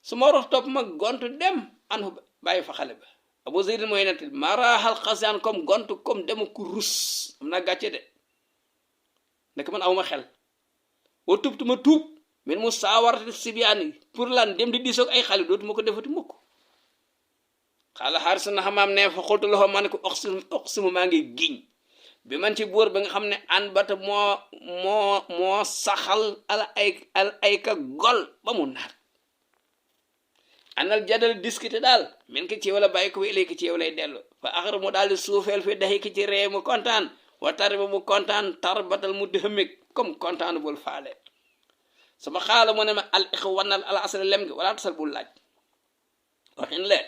su ma rox topp mag gontu dem anu bàyyi fa xale ba Abu Zayd mooy nett maraaxal xasaan comme gontu comme demu ku rus am naa gàcce de nekk man awma xel wa tubtuma tuub men mu saawarati sibiyaani pour lan dem di diisoog ay xale dootuma ko defati mukk xaala xaaris na xamaam ne fa xultu loxo ma ne ko oqsimu maa ngi giñ bi man ci buur ba nga xam ne an bata moo saxal al ay ka gol ba mu naat anal jadal discuté daal men ki ci wala bàyyi ko ilay ki ci yow lay dellu fa axar mu daal di suufeel fi daxi ki ci ree mu kontaan wa tari ba mu kontaan tar batal mu dëxamig comme kontaan bul faale sama xaala mu ne ma al ixu wannal al asra lem gi wala tasal bul laaj waxin le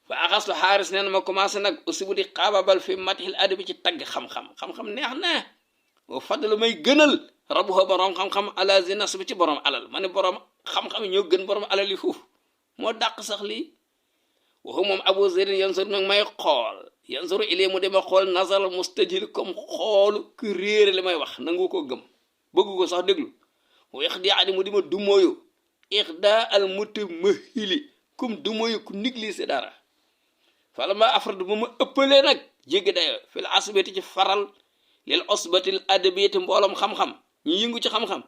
fa axastu xaaris neen ma commencé nag aussi bu di xaababal fi matixil adabi ci tagg xam-xam neex na wa fadlu may gënal rabuha borom xam-xam ala zinas bi ci borom alal ma ne borom xam-xam ñoo gën borom alal yi fuuf moo dàq sax lii waxu moom Abu Zayd yansur nag may xool yansuru ilee mu dema xool nazar mustajil comme xoolu ku réere li may wax nangu ko gëm bëggu ko sax déglu wa ixdi mu di ma dumóoyu ixda al mutamahili kum dumóoyu ku négligé dara fala ma afrad bu ma ëppalee nag jéggi dayo fil asbati ci faral lil osbatil adabiyati mbooloom xam-xam ñu yëngu ci xam-xam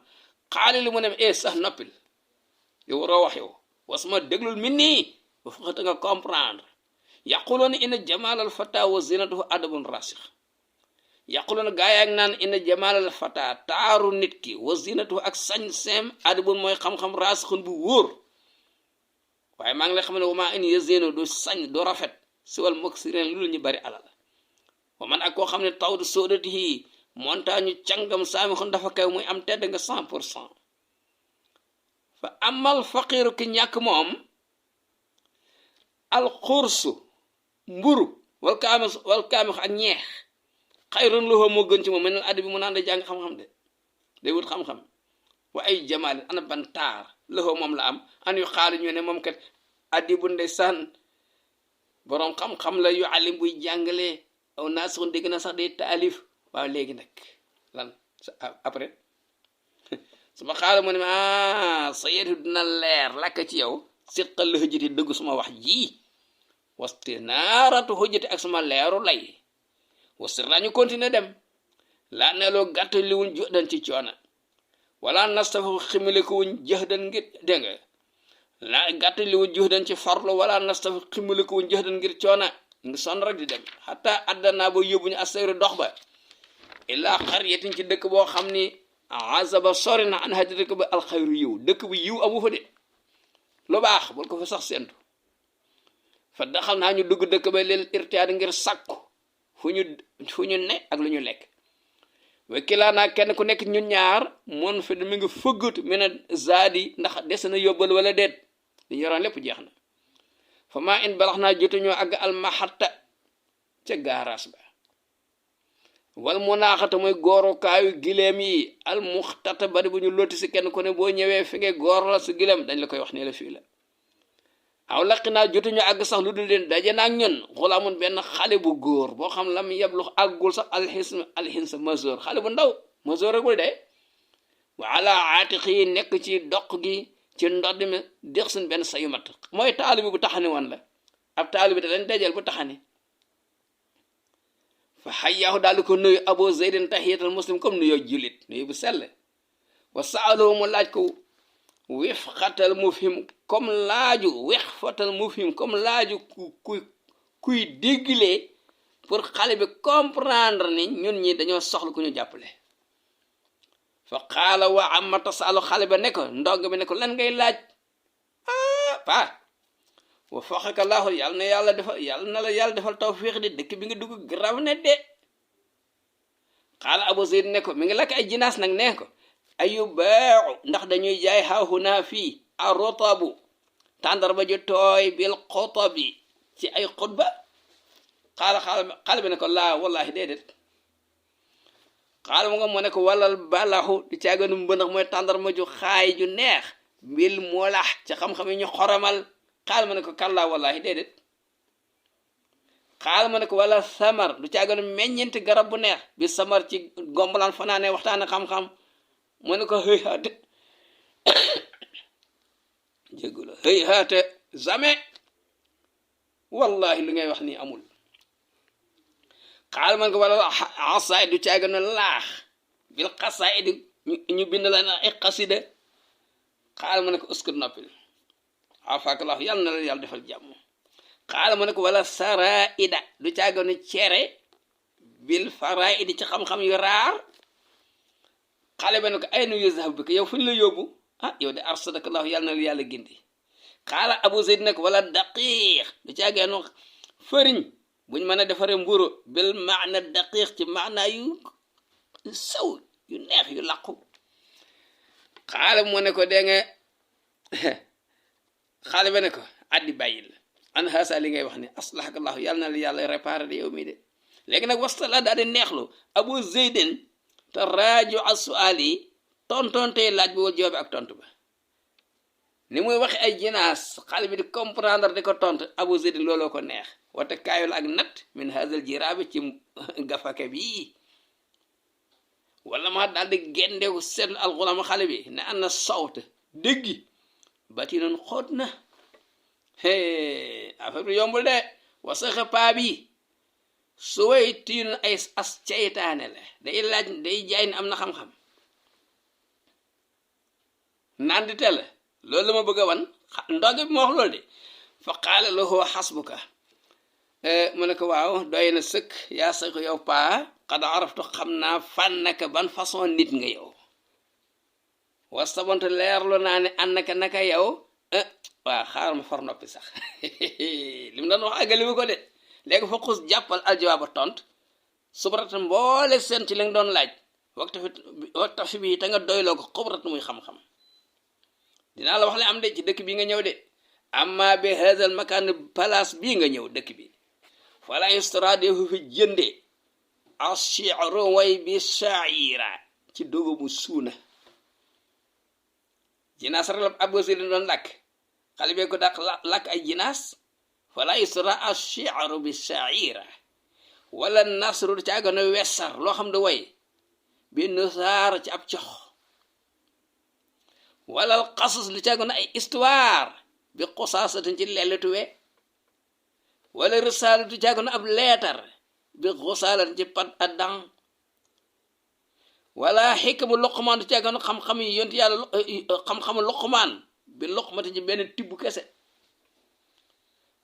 xaali li mu ne sax noppil yow waroo wax yow wasma déglul min nii ba faxata nga comprendre yaquloona inna jamalal fata wa zinatuhu adabun rasix yaquloona gaayaak naan inna jamalal fata taaru nit ki wa zinatuhu ak sañ-seem adabun mooy xam-xam rasixun bu wóor waaye maa ngi lay xam ne wama in yazinu du sañ du rafet siwal moksiren lu ñu bari alal wa man ak koo xam ne taw du sóodatihi montagne cangam saami xon dafa kaw muy am tedd nga 100%. fa amal faqiru ki ñàkk moom alxursu mburu wal kaamix ak ñeex xayrun lahu moo gën ci moom meneen addi bi mu naan da jàng xam-xam de day wut xam-xam wa ay jamaalin ana ban taar lahu moom la am an yu xaali ñu ne moom kat addi bu ndeysaan boroom xam-xam la yu alim buy jàngale aw naa soon dégg na sax day taalif waaw léegi nag lan après suma xaala mu ne ma sa yetu dina leer lakk ci yow siqal la hëjjati dëgg suma wax ji waste naaratu hëjjati ak suma leeru lay wasir nañu continuer dem laa neeloo gàtt li wuñ jodan ci coona wala nastafa ximile ko wuñ jëxdan ngir dégg nga laa gàtt li wuñ jodan ci farlo wala nastafa ximile ko wuñ jëxdan ngir coona ngi son rek di dem xataa addanaa ba yóbbuñu asayru dox ba illaa xaryatin ci dëkk boo xam ni azaba sori na an hadi dëkk ba alxayru yiw dëkk bu yiw amu fa de lu baax bul ko fa sax sentu fa daxal naa ñu dugg dëkk ba leel irtiyaad ngir sàkku fu ñu ne ak lu ñu lekk wakilaa naa kenn ku nekk ñun ñaar moon fi mi ngi fëggut mi ne zaadi ndax des na yóbbal wala déet dañu yoroon lépp jeex na fa maa in balax naa jotuñoo àgg almahatta ca gaaraas ba wal mu naaxata mooy goorukaayu gileem yi almuxtata bari bu ñu lotti si kenn ku ne boo ñëwee fi nga goor la si gileem dañ la koy wax ne la fii la aw laqi naa jotuñu àgg sax lu dul leen daje naag ñun xulaamun benn xale bu góor boo xam lam yeblu àggul sax alxins majeur xale bu ndaw majeur rek de wa ala aatiqi yi nekk ci doq gi ci ndodd mi dex suñ benn sayu mat mooy taalibi bu taxani woon la ab taalibi da lañ dajal bu taxani fa xayyaahu daal di ko nuyu abu zeydin tahiyatal muslim comme nuyoo jullit nuyu bu sell wa saalahu mu laaj ko wifqatal mufhim comme laaju wifqatal mufhim comme laaju kuy déglee pour xale bi comprendre ni ñun ñi dañoo soxla ku ñu jàppale fa qaala wa amma tasalu xale ba ne ko ndog bi ne ko lan ngay laaj pa wa faqaka laahu yàlla na yàlla defal yàlla na la yàlla defal tawfiq di dëkk bi nga dugg graw ne de xaala abu zeyd ne ko mi ngi lakk ay jinaas nag nee ko ayu baaxu ndax dañuy jaay haahuna fii arotabu tàndarba ju tooy bil xotabi ci ay xutba xaala bi ne ko laa wallahi déedéet xaala mu nga mu ne ko walal balaxu di caaganu mbëndax mooy tàndarma ju xaay ju neex bil moolax ci xam-xam yi ñu xoromal xaal ma ne ko kallaa wallahi déedéet xaal ma ne ko wala samar du caaganu meññeenti garab bu neex bi samar ci gombalaan fanaane waxtaane xam-xam mu ne ko xëy haate jéggula xëy haate jamais wallahi lu ngay wax nii amul xaal ma ne ko wala asaay du caaganu laax bil xasaay di ñu bind la na ay xasida xaal ma ne ko uskut noppil afaakallahu yàlla na la yàlla defal jàmm xaala mu ne ko wala saraida du caaganu cere bil faraidi ci xam-xam yu raar xale ba ne ko ay nu yuzhab bi ko yow fu ñu la yóbbu yow de arsadakallaahu yàlla na la yàlla gindi xaala abu zayd ne ko wala daqiiq du caaganu fëriñ buñ mën a defaree mburu bil maana daqiiq ci maana yu saw yu neex yu làqu xaala mu ne ko dee nga xaale ba ne ko addi bàyyil an xaasa li ngay wax ni aslahakallahu yàlla na la yàlla réparé de yow mii de léegi nag wastala daal di neexlu abu zeydin te rajo asual yi tontontey laaj bi wal joobe ak tontu ba ni muy waxe ay jinaas xale bi di comprendre di ko tontu abu zeydin looloo ko neex wate kaayul ak nat min hazal jiraabi ci gafake bi wala ma daal di gendeeku seetlu alxulaama xale bi ne an na sawta déggi bati noon xóot na affaire bi yombul de wasaxe paa bi su way tiinu ay as ceytaane la day laaj day jaay ne am na xam-xam naan di teel loolu la ma bëgg a wan ndonge bi ma wax loolu de fa qaala lahu xasbuka mu ne ko waaw doy na sëkk yaa sëkk yow paa xad araftu xam naa fànnaka ban façon nit nga yow wastabonte leerlu naa ne ànnaka naka yow waaw xaaral ma far noppi sax li mu doon wax àggali bi ko de léegi fa xus jàppal aljawaaba tont subrata mboole seen ci li nga doon laaj waxta fi bii te nga doyloo ko xubrat muy xam-xam dinaa la wax le am de ci dëkk bi nga ñëw de amma bi hadal makaan place bii nga ñëw dëkk bi fala yustara defu fi jënde ashiru way bi shaira ci dogo mu suuna jinaas rek ab wasi li doon làkk xale bee ko dàq làkk ay jinaas fala yustara ashiru bi shaira wala nasru du caagano wessar loo xam ne way bi nusaar ci ab cox wala xasus lu caagano ay histoire bi xusaasatin ci lelletuwe wala risaalu du caagano ab leetar bi xusaalatin ci pat addan wala xikmu luqmaan du caagano xam-xam yi yonti yàlla xam-xamu luqmaan bi luqmati ci benn tibb kese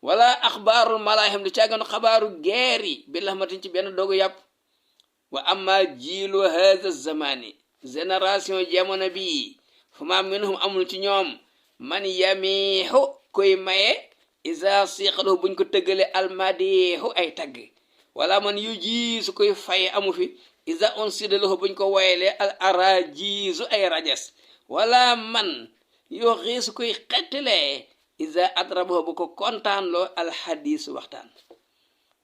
wala axbaarul malaahim du caagano xabaaru geer yi bi laxmatin ci benn dogu yàpp wa amma jiilu haza zamani génération jamono bii fu ma minhum amul ci ñoom man yamiixu koy maye isa siqalahu buñ ko tëggale almadiixu ay tagg wala man yu jiisu koy faye amu fi isa unsidalahu buñ ko woyele al arajiisu ay rajes wala man yoo xiisu koy xettile isa adrabahu bu ko kontaan loo alxadiisu waxtaan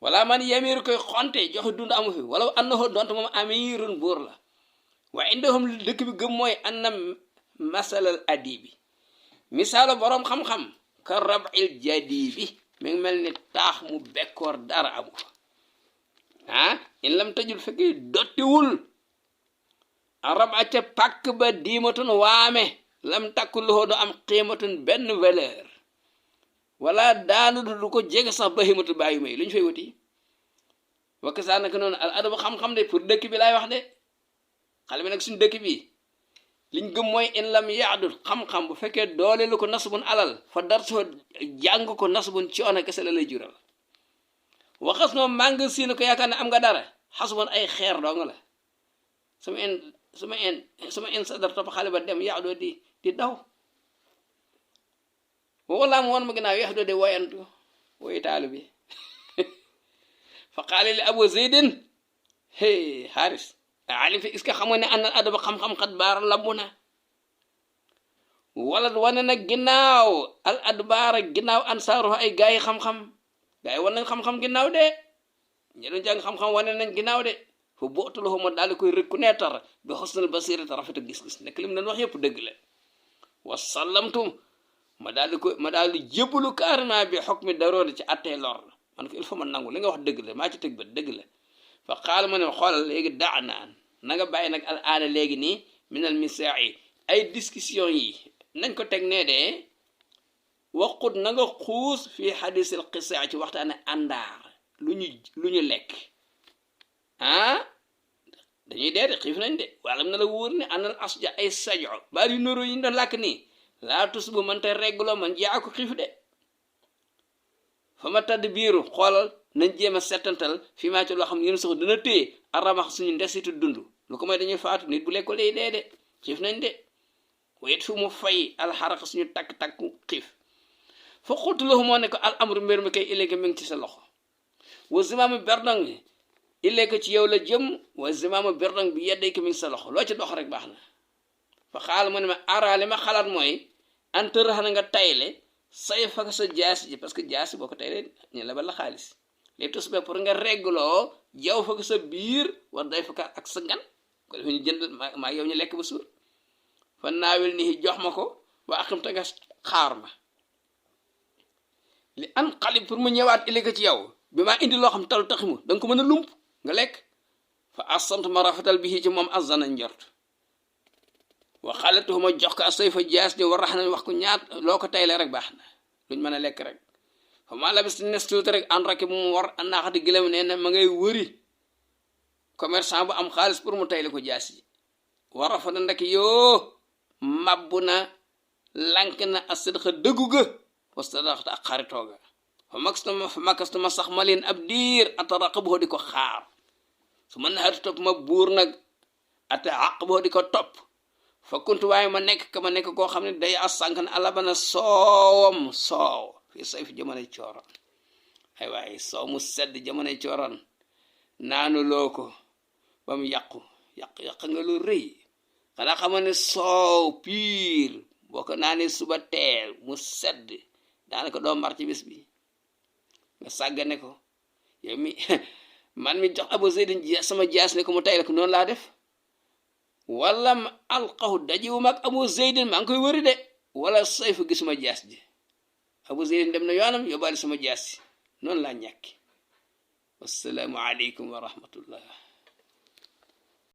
wala man yamiru koy xonte joxe dund amu fi wala annahu donte moom amirun buur la wa indahum dëkk bi gëm mooy anna masalal adibi misaalu boroom xam-xam ka rabil jadibi mi ngi mel ni taax mu bekkoor dara amu fa in lam tajul fekki dottiwul arab aca pàkk ba diimatun waame lam takkul loxoo du am xiimatun benn valeur wala daanu du ko jege sax bahimatu bàyyu may lu ñu fay wuti wakk saa naka noonu al adabu xam-xam de pour dëkk bi laay wax de xale bi nag suñu dëkk bi liñ gëm mooy in lam yaadul xam-xam bu fekkee doole lu ko nasbun alal fa dar soo jàng ko nasbun coono kese la lay jural waxas noo màng siina ko yaakaar ne am nga dara xasbun ay xeer dong la suma in sadar topp xale ba dem yaadoo di daw wala mu woon ma ginnaaw yax doo de woyantu woy taalu bi fa qaale li abu zeydin xaaris alim fi est-ce que xamoon ne ànnal adaba xam-xam xat baara lambu na wala wane nag ginnaaw al adbaara ginnaaw ansaaru ay gaay yi xam-xam gaay yi wan nañ xam-xam ginnaaw de ñi doon jàng xam-xam wane nañ ginnaaw de fa bootuloo ma daal di koy reconnaître bi xusnal basirata rafet a gis-gis nekk li mu doon wax yëpp dëgg la wasallamtum ma daal di jébbalu carrément bi xog mi daroori ci attee lor man ko il faut ma nangu li nga wax dëgg la maa ci tëg ba dëgg la fa xaal ma ne xoolal léegi daa naan na nga bàyyi nag al aana léegi nii minal misaa yi ay discussion yi nañ ko teg nee de waqut na nga xuus fii xadisil qisaa ci waxtaane àndaar lu ñu lekk dañuy dee de xiif nañ de wala na la wóor ne anal asja ay sajo baal yu noro yi ñu doon làkk nii laa tus bu man te regguloo man jaa ko xiif de fa ma tadd biiru xoolal nañ jéem a settantal fi maa ci loo xam ne yéen sax dina téye aramax suñu ndesitu dund lu ko may dañuy faatu nit bu lekko lay dee de xiif nañ de wayet fi mu fay alxaraka suñu takk-takku xiif fa xultulahu moo ne ko al amru mbir mi kay iléegi mi ngi ci sa loxo wa zimaamu berdong iléegi ci yow la jëm wa zimaamu berdong bi yeddee ki mi ngi sa loxo loo ci dox rek baax na fa xaal mu ne ma araali ma xalaat mooy antërëx na nga tayle say fak sa jaasi ji parce que jaasi boo ko tayle ñu lebal la xaalis léegi tos ba pour nga reggloo jaw fak sa biir war day faka ak sa ngan ko def ñu jënd maa yow ñu lekk ba suur fa naawel nii jox ma ko ba axam te nga xaar ma li an xalib pour mu ñëwaat illéegi ci yow bi maa indi loo xam talu taximu da nga ko mën a lump nga lekk fa asant ma rafetal bi ci moom azana njort wa xalatuhu ma jox ko asay fa jaas di war rax na wax ko ñaat loo ko tayle rek baax na luñ mën a lekk rek fa maa labis nes tuuti rek an raki bu mu war a naaxati gëlëm nee na ma ngay wëri commerçant bu am xaalis pour mu tayle ko jaas yi war a fa na ndek yoo mabbu na lank na asidxa dëggu ga wastadaxta ak xaritooga fa makastuma sax ma leen ab diir ataraqabuhu di ko xaar su ma naxatu topp ma buur nag ata aqabuhu di ko topp fa kuntu waaye ma nekk ka ma nekk koo xam ne day asànk na alabana soowam soow fii say fi jamonoy cooroon ay waaye soow mu sedd jamonoy cooroon naanu loo ko ba mu yàq nga lu rëy xanaa xama ne soow piir boo ko naanee suba teel mu sedd daanaka doo mar ci bis bi nga sàggane ko yow mi man mi jox Abu Zeydin sama jaas ne ko mu tay la ko noonu laa def wala ma alqahu dajiwu mag Abu Zeydin maa ngi koy wëri de wala sayfu gisuma jaas ji Abu Zeydin dem na yoonam yóbbaale sama jaas noonu laa ñàkki wassalaamu aleykum wa rahmatullah